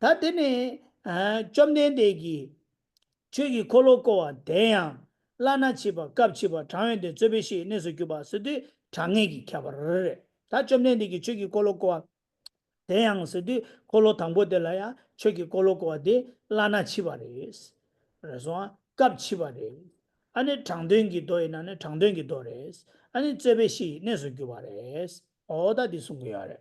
ད་དེ་ནས་ཨ་བཅོམ་ལྡན་འདས་ཀྱིས་ཆོས་ཀྱི་འཁོར་ལོ་བསྐོར་བ་དེ་ཡང་བླ་ན་མཆིས་པ་སྐབས་མཆིས་པ་གྲངས་ཡོད་དེ་རྩོད་པའི་གཞི་ཡི་གནས་སུ་གྱུར་པ་ཟེར་དུས་གྲངས་ངེས་ཀྱི་ཁྱད་པར་རེད། ད་བཅོམ་ལྡན་འདས་ཀྱིས་ཆོས་ཀྱི་འཁོར་ལོ་བསྐོར་བ་དེ་ཡང་ཟེར་དུས་འཁོར་ལོ་དང་པོ་དེ་ལ་ཡང་ཆོས་ཀྱི་འཁོར་ལོ་བསྐོར་བ་དེ་བླ་ན་མཆིས་པ་རེད། རེད་སོང་ཨ། སྐབས་མཆིས་པ་རེད། ཨ་ནི་དྲང་དོན་གྱི་མདོ་ཡིན་ན་ནི་དྲང་དོན་གྱི་མདོ་རེད། ཨ་ནི་རྩོད་པའི་གཞི་ཡི་གནས་སུ་གྱུར་པ་རེད། ཨོ་ད་འདི་གསུང་གི་ཡོད་རེད།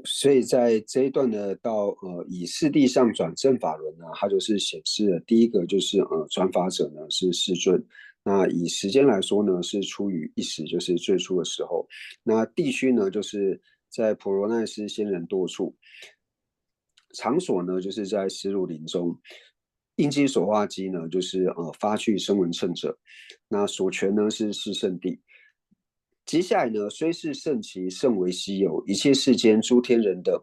所以在这一段呢，到呃以四谛相转正法轮呢，它就是显示了第一个就是呃转法者呢是世尊。那以时间来说呢，是出于一时，就是最初的时候。那地区呢，就是在婆罗奈斯仙人堕处。场所呢，就是在丝路林中。应机所化机呢，就是呃发去声闻乘者。那所权呢是四圣谛。 接下来呢，虽是甚奇，甚为希有，一切世间诸天人等，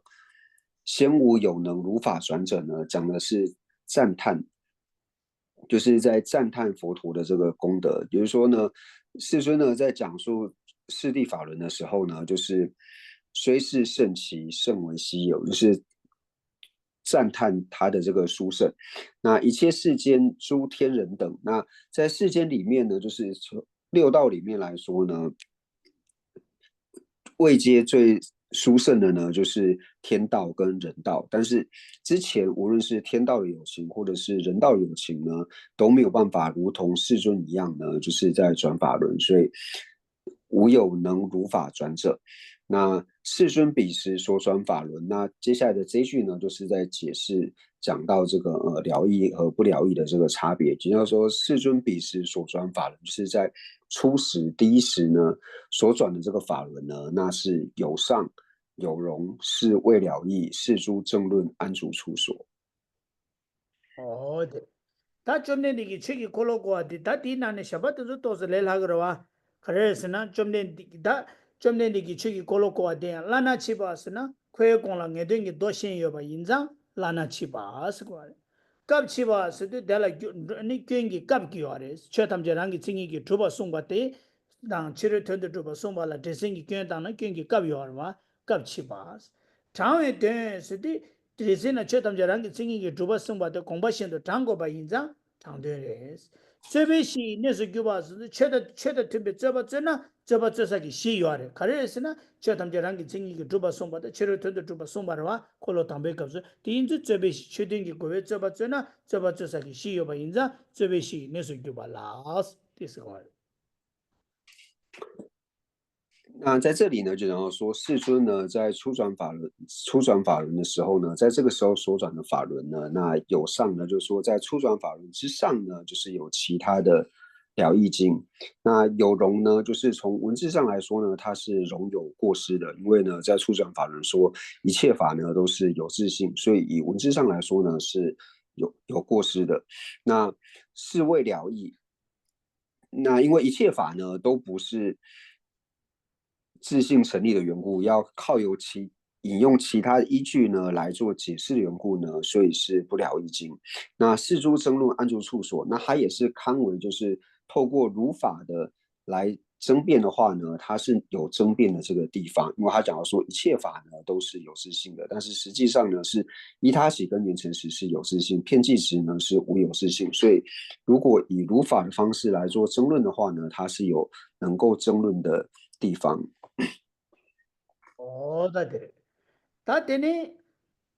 鲜无有能如法转者呢，讲的是赞叹，就是在赞叹佛陀的这个功德。也就是说呢，世尊呢在讲述四谛法轮的时候呢，就是虽是甚奇，甚为希有，就是赞叹他的这个殊胜。那一切世间诸天人等，那在世间里面呢，就是从六道里面来说呢，位阶最殊胜的呢，就是天道跟人道。但是之前无论是天道的有情，或者是人道有情呢，都没有办法如同世尊一样呢，就是在转法轮。所以无有能如法转者。那世尊彼时所转法轮，那接下来的这一句呢，就是在解释讲到这个呃了义和不了义的这个差别。也就是说，世尊彼时所转法轮，就是在初时第一时呢所转的这个法轮呢，那是有上有容，是未了义，是诸正论安住处所。 ཨོ་དེ། ད་བཅོམ་ལྡན་འདས་ཀྱིས་ཆོས་ཀྱི་འཁོར་ལོ་བསྐོར་བ་དེ་ད་དེའི་ནང་ནས་བཤད་པ་དེ་ཚོ་ཏོག་ཙམ་ལས་སླ་གི་རེད་བ། ག་རེ་རེད་ཟེར་ན་བཅོམ་ལྡན་འདས་ཀྱིས་ད་བཅོམ་ལྡན་འདས་ཀྱིས་ཆོས་ཀྱི་འཁོར་ལོ་བསྐོར་བ་དེ་ཡང་བླ་ན་མཆིས་པ་ཟེར་ན་ཁོའི་གོང་ལ་ངེས་དོན་གྱི་མདོ་ཤེས་ཡོད་པ་ཡིན་ཙང་བླ་ན་མཆིས་པ་ཟེར་གོ་བ་རེད། སྐབས་མཆིས་པ་ཟེར་དུས་དེ་ལ་རྒྱུ་ནི་སྐྱོན་གྱི་སྐབས་ཀྱི་ཡོད་རེད། ཆོས་ཐམས་ཅད་རང་གི་མཚན་ཉིད་ཀྱིས་གྲུབ་པ་གསུངས་པ་དེ་དང་ཕྱི་རོལ་དོན་དུ་གྲུབ་པ་གསུངས་པ་ལ་འདྲེ་སྲིན་གྱི་སྐྱོན་བཏང་ན་སྐྱོན་གྱི་སྐབས་ཡོད་རེད་བ། སྐབས་མཆིས་པ། དྲང་བའི་དོན་ཟེར་དུས་འདྲེ་སྲིན་ལ་ཆོས་ཐམས་ཅད་རང་གི་མཚན་ཉིད་ཀྱིས་གྲུབ་པ་གསུངས་པ་དེ་དགོངས་པ་བཞིན་དུ་དྲང་དགོས་པ་ཡིན་ཙང་དྲང་དོན་རེད། རྩོད་པའི་གཞི་ཡི་གནས་སུ་གྱུར་པ་ཟེར་ན་ཆོས་དང་ཆོས་དང་མཐུན་པའི་རྩོད་པ་རྩོད་ན་རྩོད་པ་རྩོད་ས་གི་གཞི་ཡོད་རེད། ག་རེ་རེད་ཟེར་ན་ཆོས་ཐམས་ཅད་རང་གི་མཚན་ཉིད་ཀྱིས་གྲུབ་པར་གསུངས་པ་དང་ཕྱི་རོལ་དོན་དུ་གྲུབ་པར་གསུངས་པ་རེད་བ། འཁོར་ལོ་དང་པོའི་སྐབས་སུ་དེ་ཡིན་ཚུལ་རྩོད་པའི་གཞི་ཆོས་མཐུན་གྱིས་གོ་བའི་རྩོད་པ་རྩོད་ན་རྩོད་པ་རྩོད་ས་གི་གཞི་ཡོད་པ་ཡིན་ཙང་རྩོད་པའི་གཞི་ཡི་གནས་སུ་གྱུར་པ་ལ་དེ་ཟེར་བ་རེད། 那在这里呢，就讲到说，世尊呢，在初转法轮、初转法轮的时候呢，在这个时候所转的法轮呢，那有上呢，就是说，在初转法轮之上呢，就是有其他的了义经。那有容呢，就是从文字上来说呢，它是容有过失的，因为呢，在初转法轮说一切法呢都是有自性，所以以文字上来说呢是有有过失的。那是谓了义，那因为一切法呢都不是自性成立的缘故，要靠有其引用其他的依据呢来做解释的缘故呢，所以是不了义经。那四诸争论安住处所，那它也是堪为就是透过如法的来争辩的话呢，它是有争辩的这个地方，因为他讲到说一切法呢都是有自性的，但是实际上呢是依他起跟缘成时是有自性，遍计时呢是无有自性，所以如果以如法的方式来做争论的话呢，它是有能够争论的地方。 ཨོ་ད་དེ་རེད། ད་དེ་ནི་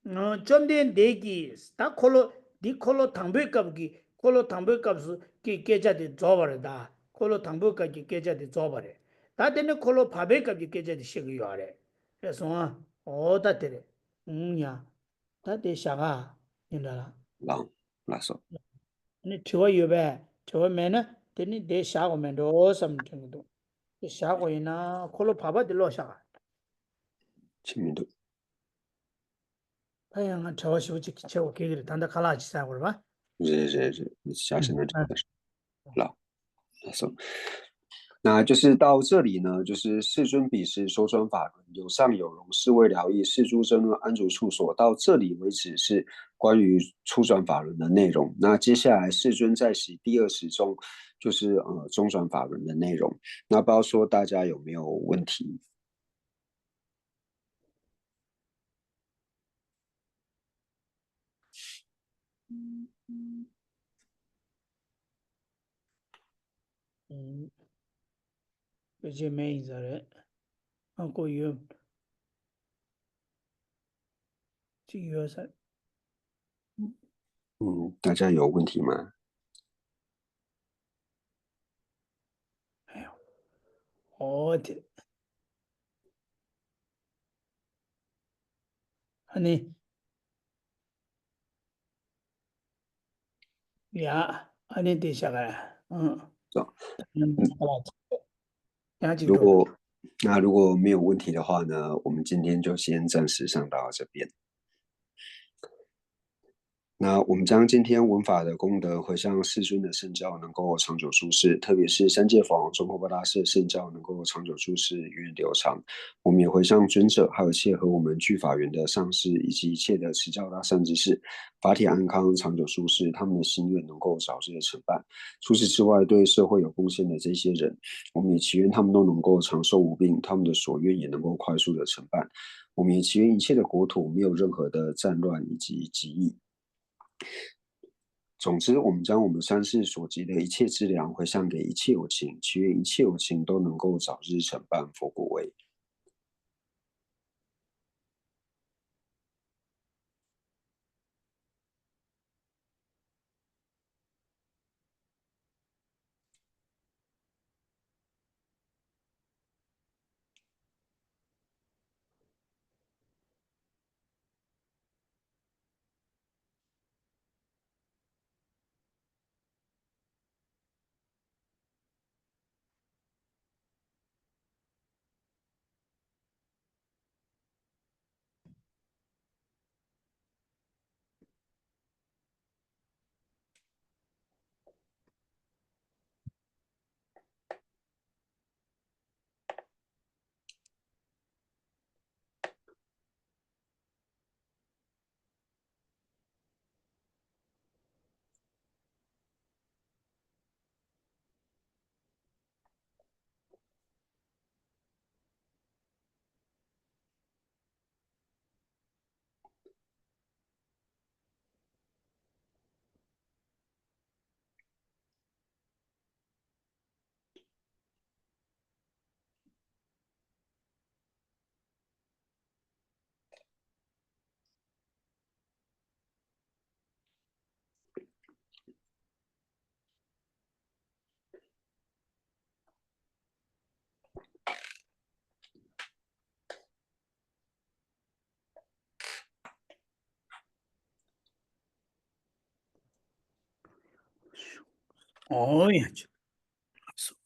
བཅོམ་ལྡན་འདས་ཀྱིས་ད་འཁོར་ལོ་འདི་འཁོར་ལོ་དང་པོའི་སྐབས་ཀྱི་འཁོར་ལོ་དང་པོའི་སྐབས་སུ་ཀྱི་སྐད་ཆ་དེ་རྫོགས་པ་རེད། ད་འཁོར་ལོ་དང་པོའི་སྐབས་ཀྱི་སྐད་ཆ་དེ་རྫོགས་པ་རེད། ད་དེ་ནི་འཁོར་ལོ་བར་པའི་སྐབས་ཀྱི་སྐད་ཆ་དེ་བཤད་ཀྱི་ཡོད་རེད། རེད་སོང་ཨ། ཨོ་ད་དེ་རེད། ཨུང་ཡ། ད་དེ་བཞག་ག་ཡིན་འདྲ་ལ། ལགས་ལགས་སོ། ནི་དྲི་བ་ཡོད་པས་དྲི་བ་མེད་ན་དེ་ནི་དེ་བཞག་དགོས་མེད་འགྲོ་བསམ་དྲན་གྱི་འདུག་དེ་བཞག་དགོས་ཡིན་ན་འཁོར་ལོ་བར་པ་དེ་ཀློག་བཞག་ག་ཅི་མི་འདུག་ད་ཡང་ང་བྲེལ་བ་ཞེ་པོ་ཅིག་ཆེ་བ་གེ་གི་རེད། ད་ལྟ་ཁ་ལག་ཅིག་ཟ་དགོས་རེད་པ། རེད་རེད་རེད། བཞག་ཤེས་ན་འགྲིག་ད། ལགས་ལགས་སོ། 那就是到这里呢，就是世尊彼时说转法轮，有上有容，是谓了义，四诸争论安住处所。到这里为止是关于初转法轮的内容。那接下来世尊再起第二十中，就是呃中转法轮的内容。那不知道说大家有没有问题？ ཨུམ། དཔེ་ཆ་མེད་ཡིན་ས་རེད། ཨ་ཁོ་ཡོད། ཅིག་ཡོད་ས། 嗯，大家有问题吗？ ཨོ་དེ། ཨ་ནི། ཡ། ཨ་ནི་དེ་བྱ་ག་ཨང་། 走。 ཡང་ཅིག 如果那如果没有问题的话呢，我们今天就先暂时上到这边。 那我们将今天闻法的功德回向世尊的圣教能够长久住世，特别是三界法王宗喀巴大师的圣教能够长久住世，源远流长。我们也回向尊者，还有一切和我们具法缘的上师，以及一切的持教大善知识，法体安康，长久住世，他们的心愿能够早日成办。除此之外，对社会有贡献的这些人，我们也祈愿他们都能够长寿无病，他们的所愿也能够快速的成办。我们也祈愿一切的国土没有任何的战乱以及疾疫。 总之，我们将我们三世所积的一切资粮回向给一切有情，祈愿一切有情都能够早日成办佛果位。ཨོ་ཡ། ལགས་སོ།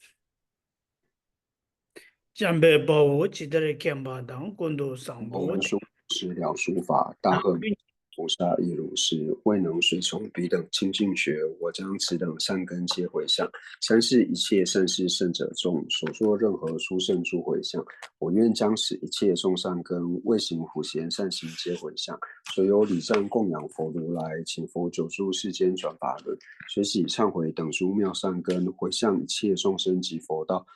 འཇམ་དཔལ་དཔའ་བོས་ཇི་ལྟར་མཁྱེན་པ་དང་། ཀུན་ཏུ་བཟང་པོ། 我闻书， 是了书法，大恨 菩萨亦如是，未能随从彼等清净学，我将此等善根皆回向。三世一切善事圣者众，所作任何殊胜诸回向，我愿将此一切众善根，未行普贤善行皆回向。所有礼赞供养佛如来，请佛久住世间转法轮，随喜忏悔等诸妙善根，回向一切众生及佛道，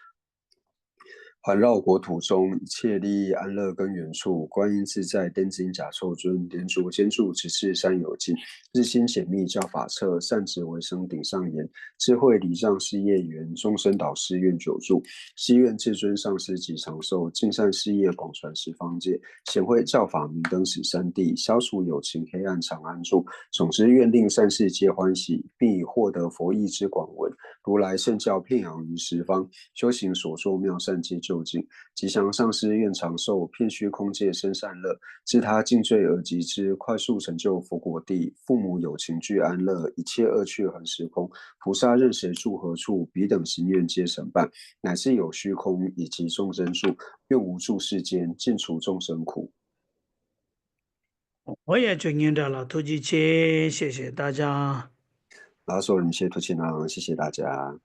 环绕国土中一切利益安乐根源处，观音自在天津甲座尊，莲足尖柱直至山有径，日星显密教法彻，善止为生顶上缘，智慧礼让事业圆，众生导师愿久住。希愿至尊上师及长寿，尽善事业广传十方界，显慧教法明灯十三地，消除有情黑暗长安住。总之愿令善事皆欢喜，并以获得佛意之广闻，如来圣教遍扬于十方， 修行所作妙善皆究竟。吉祥上师愿长寿，遍虚空界生善乐，自他尽罪而及之，快速成就佛果地。父母有情俱安乐，一切恶趣恒时空。菩萨任谁住何处，彼等心愿皆成办。乃至有虚空以及众生住，愿无住世间，尽除众生苦。 ཨོ་ཡ། ཇོ་སྙན་གྲགས་ལགས་ཐུགས་རྗེ་ཆེ། 谢谢大家。 ལགས་སོ། རིན་ཆེན་ཐུགས་རྗེ་གནང་། 谢谢大家。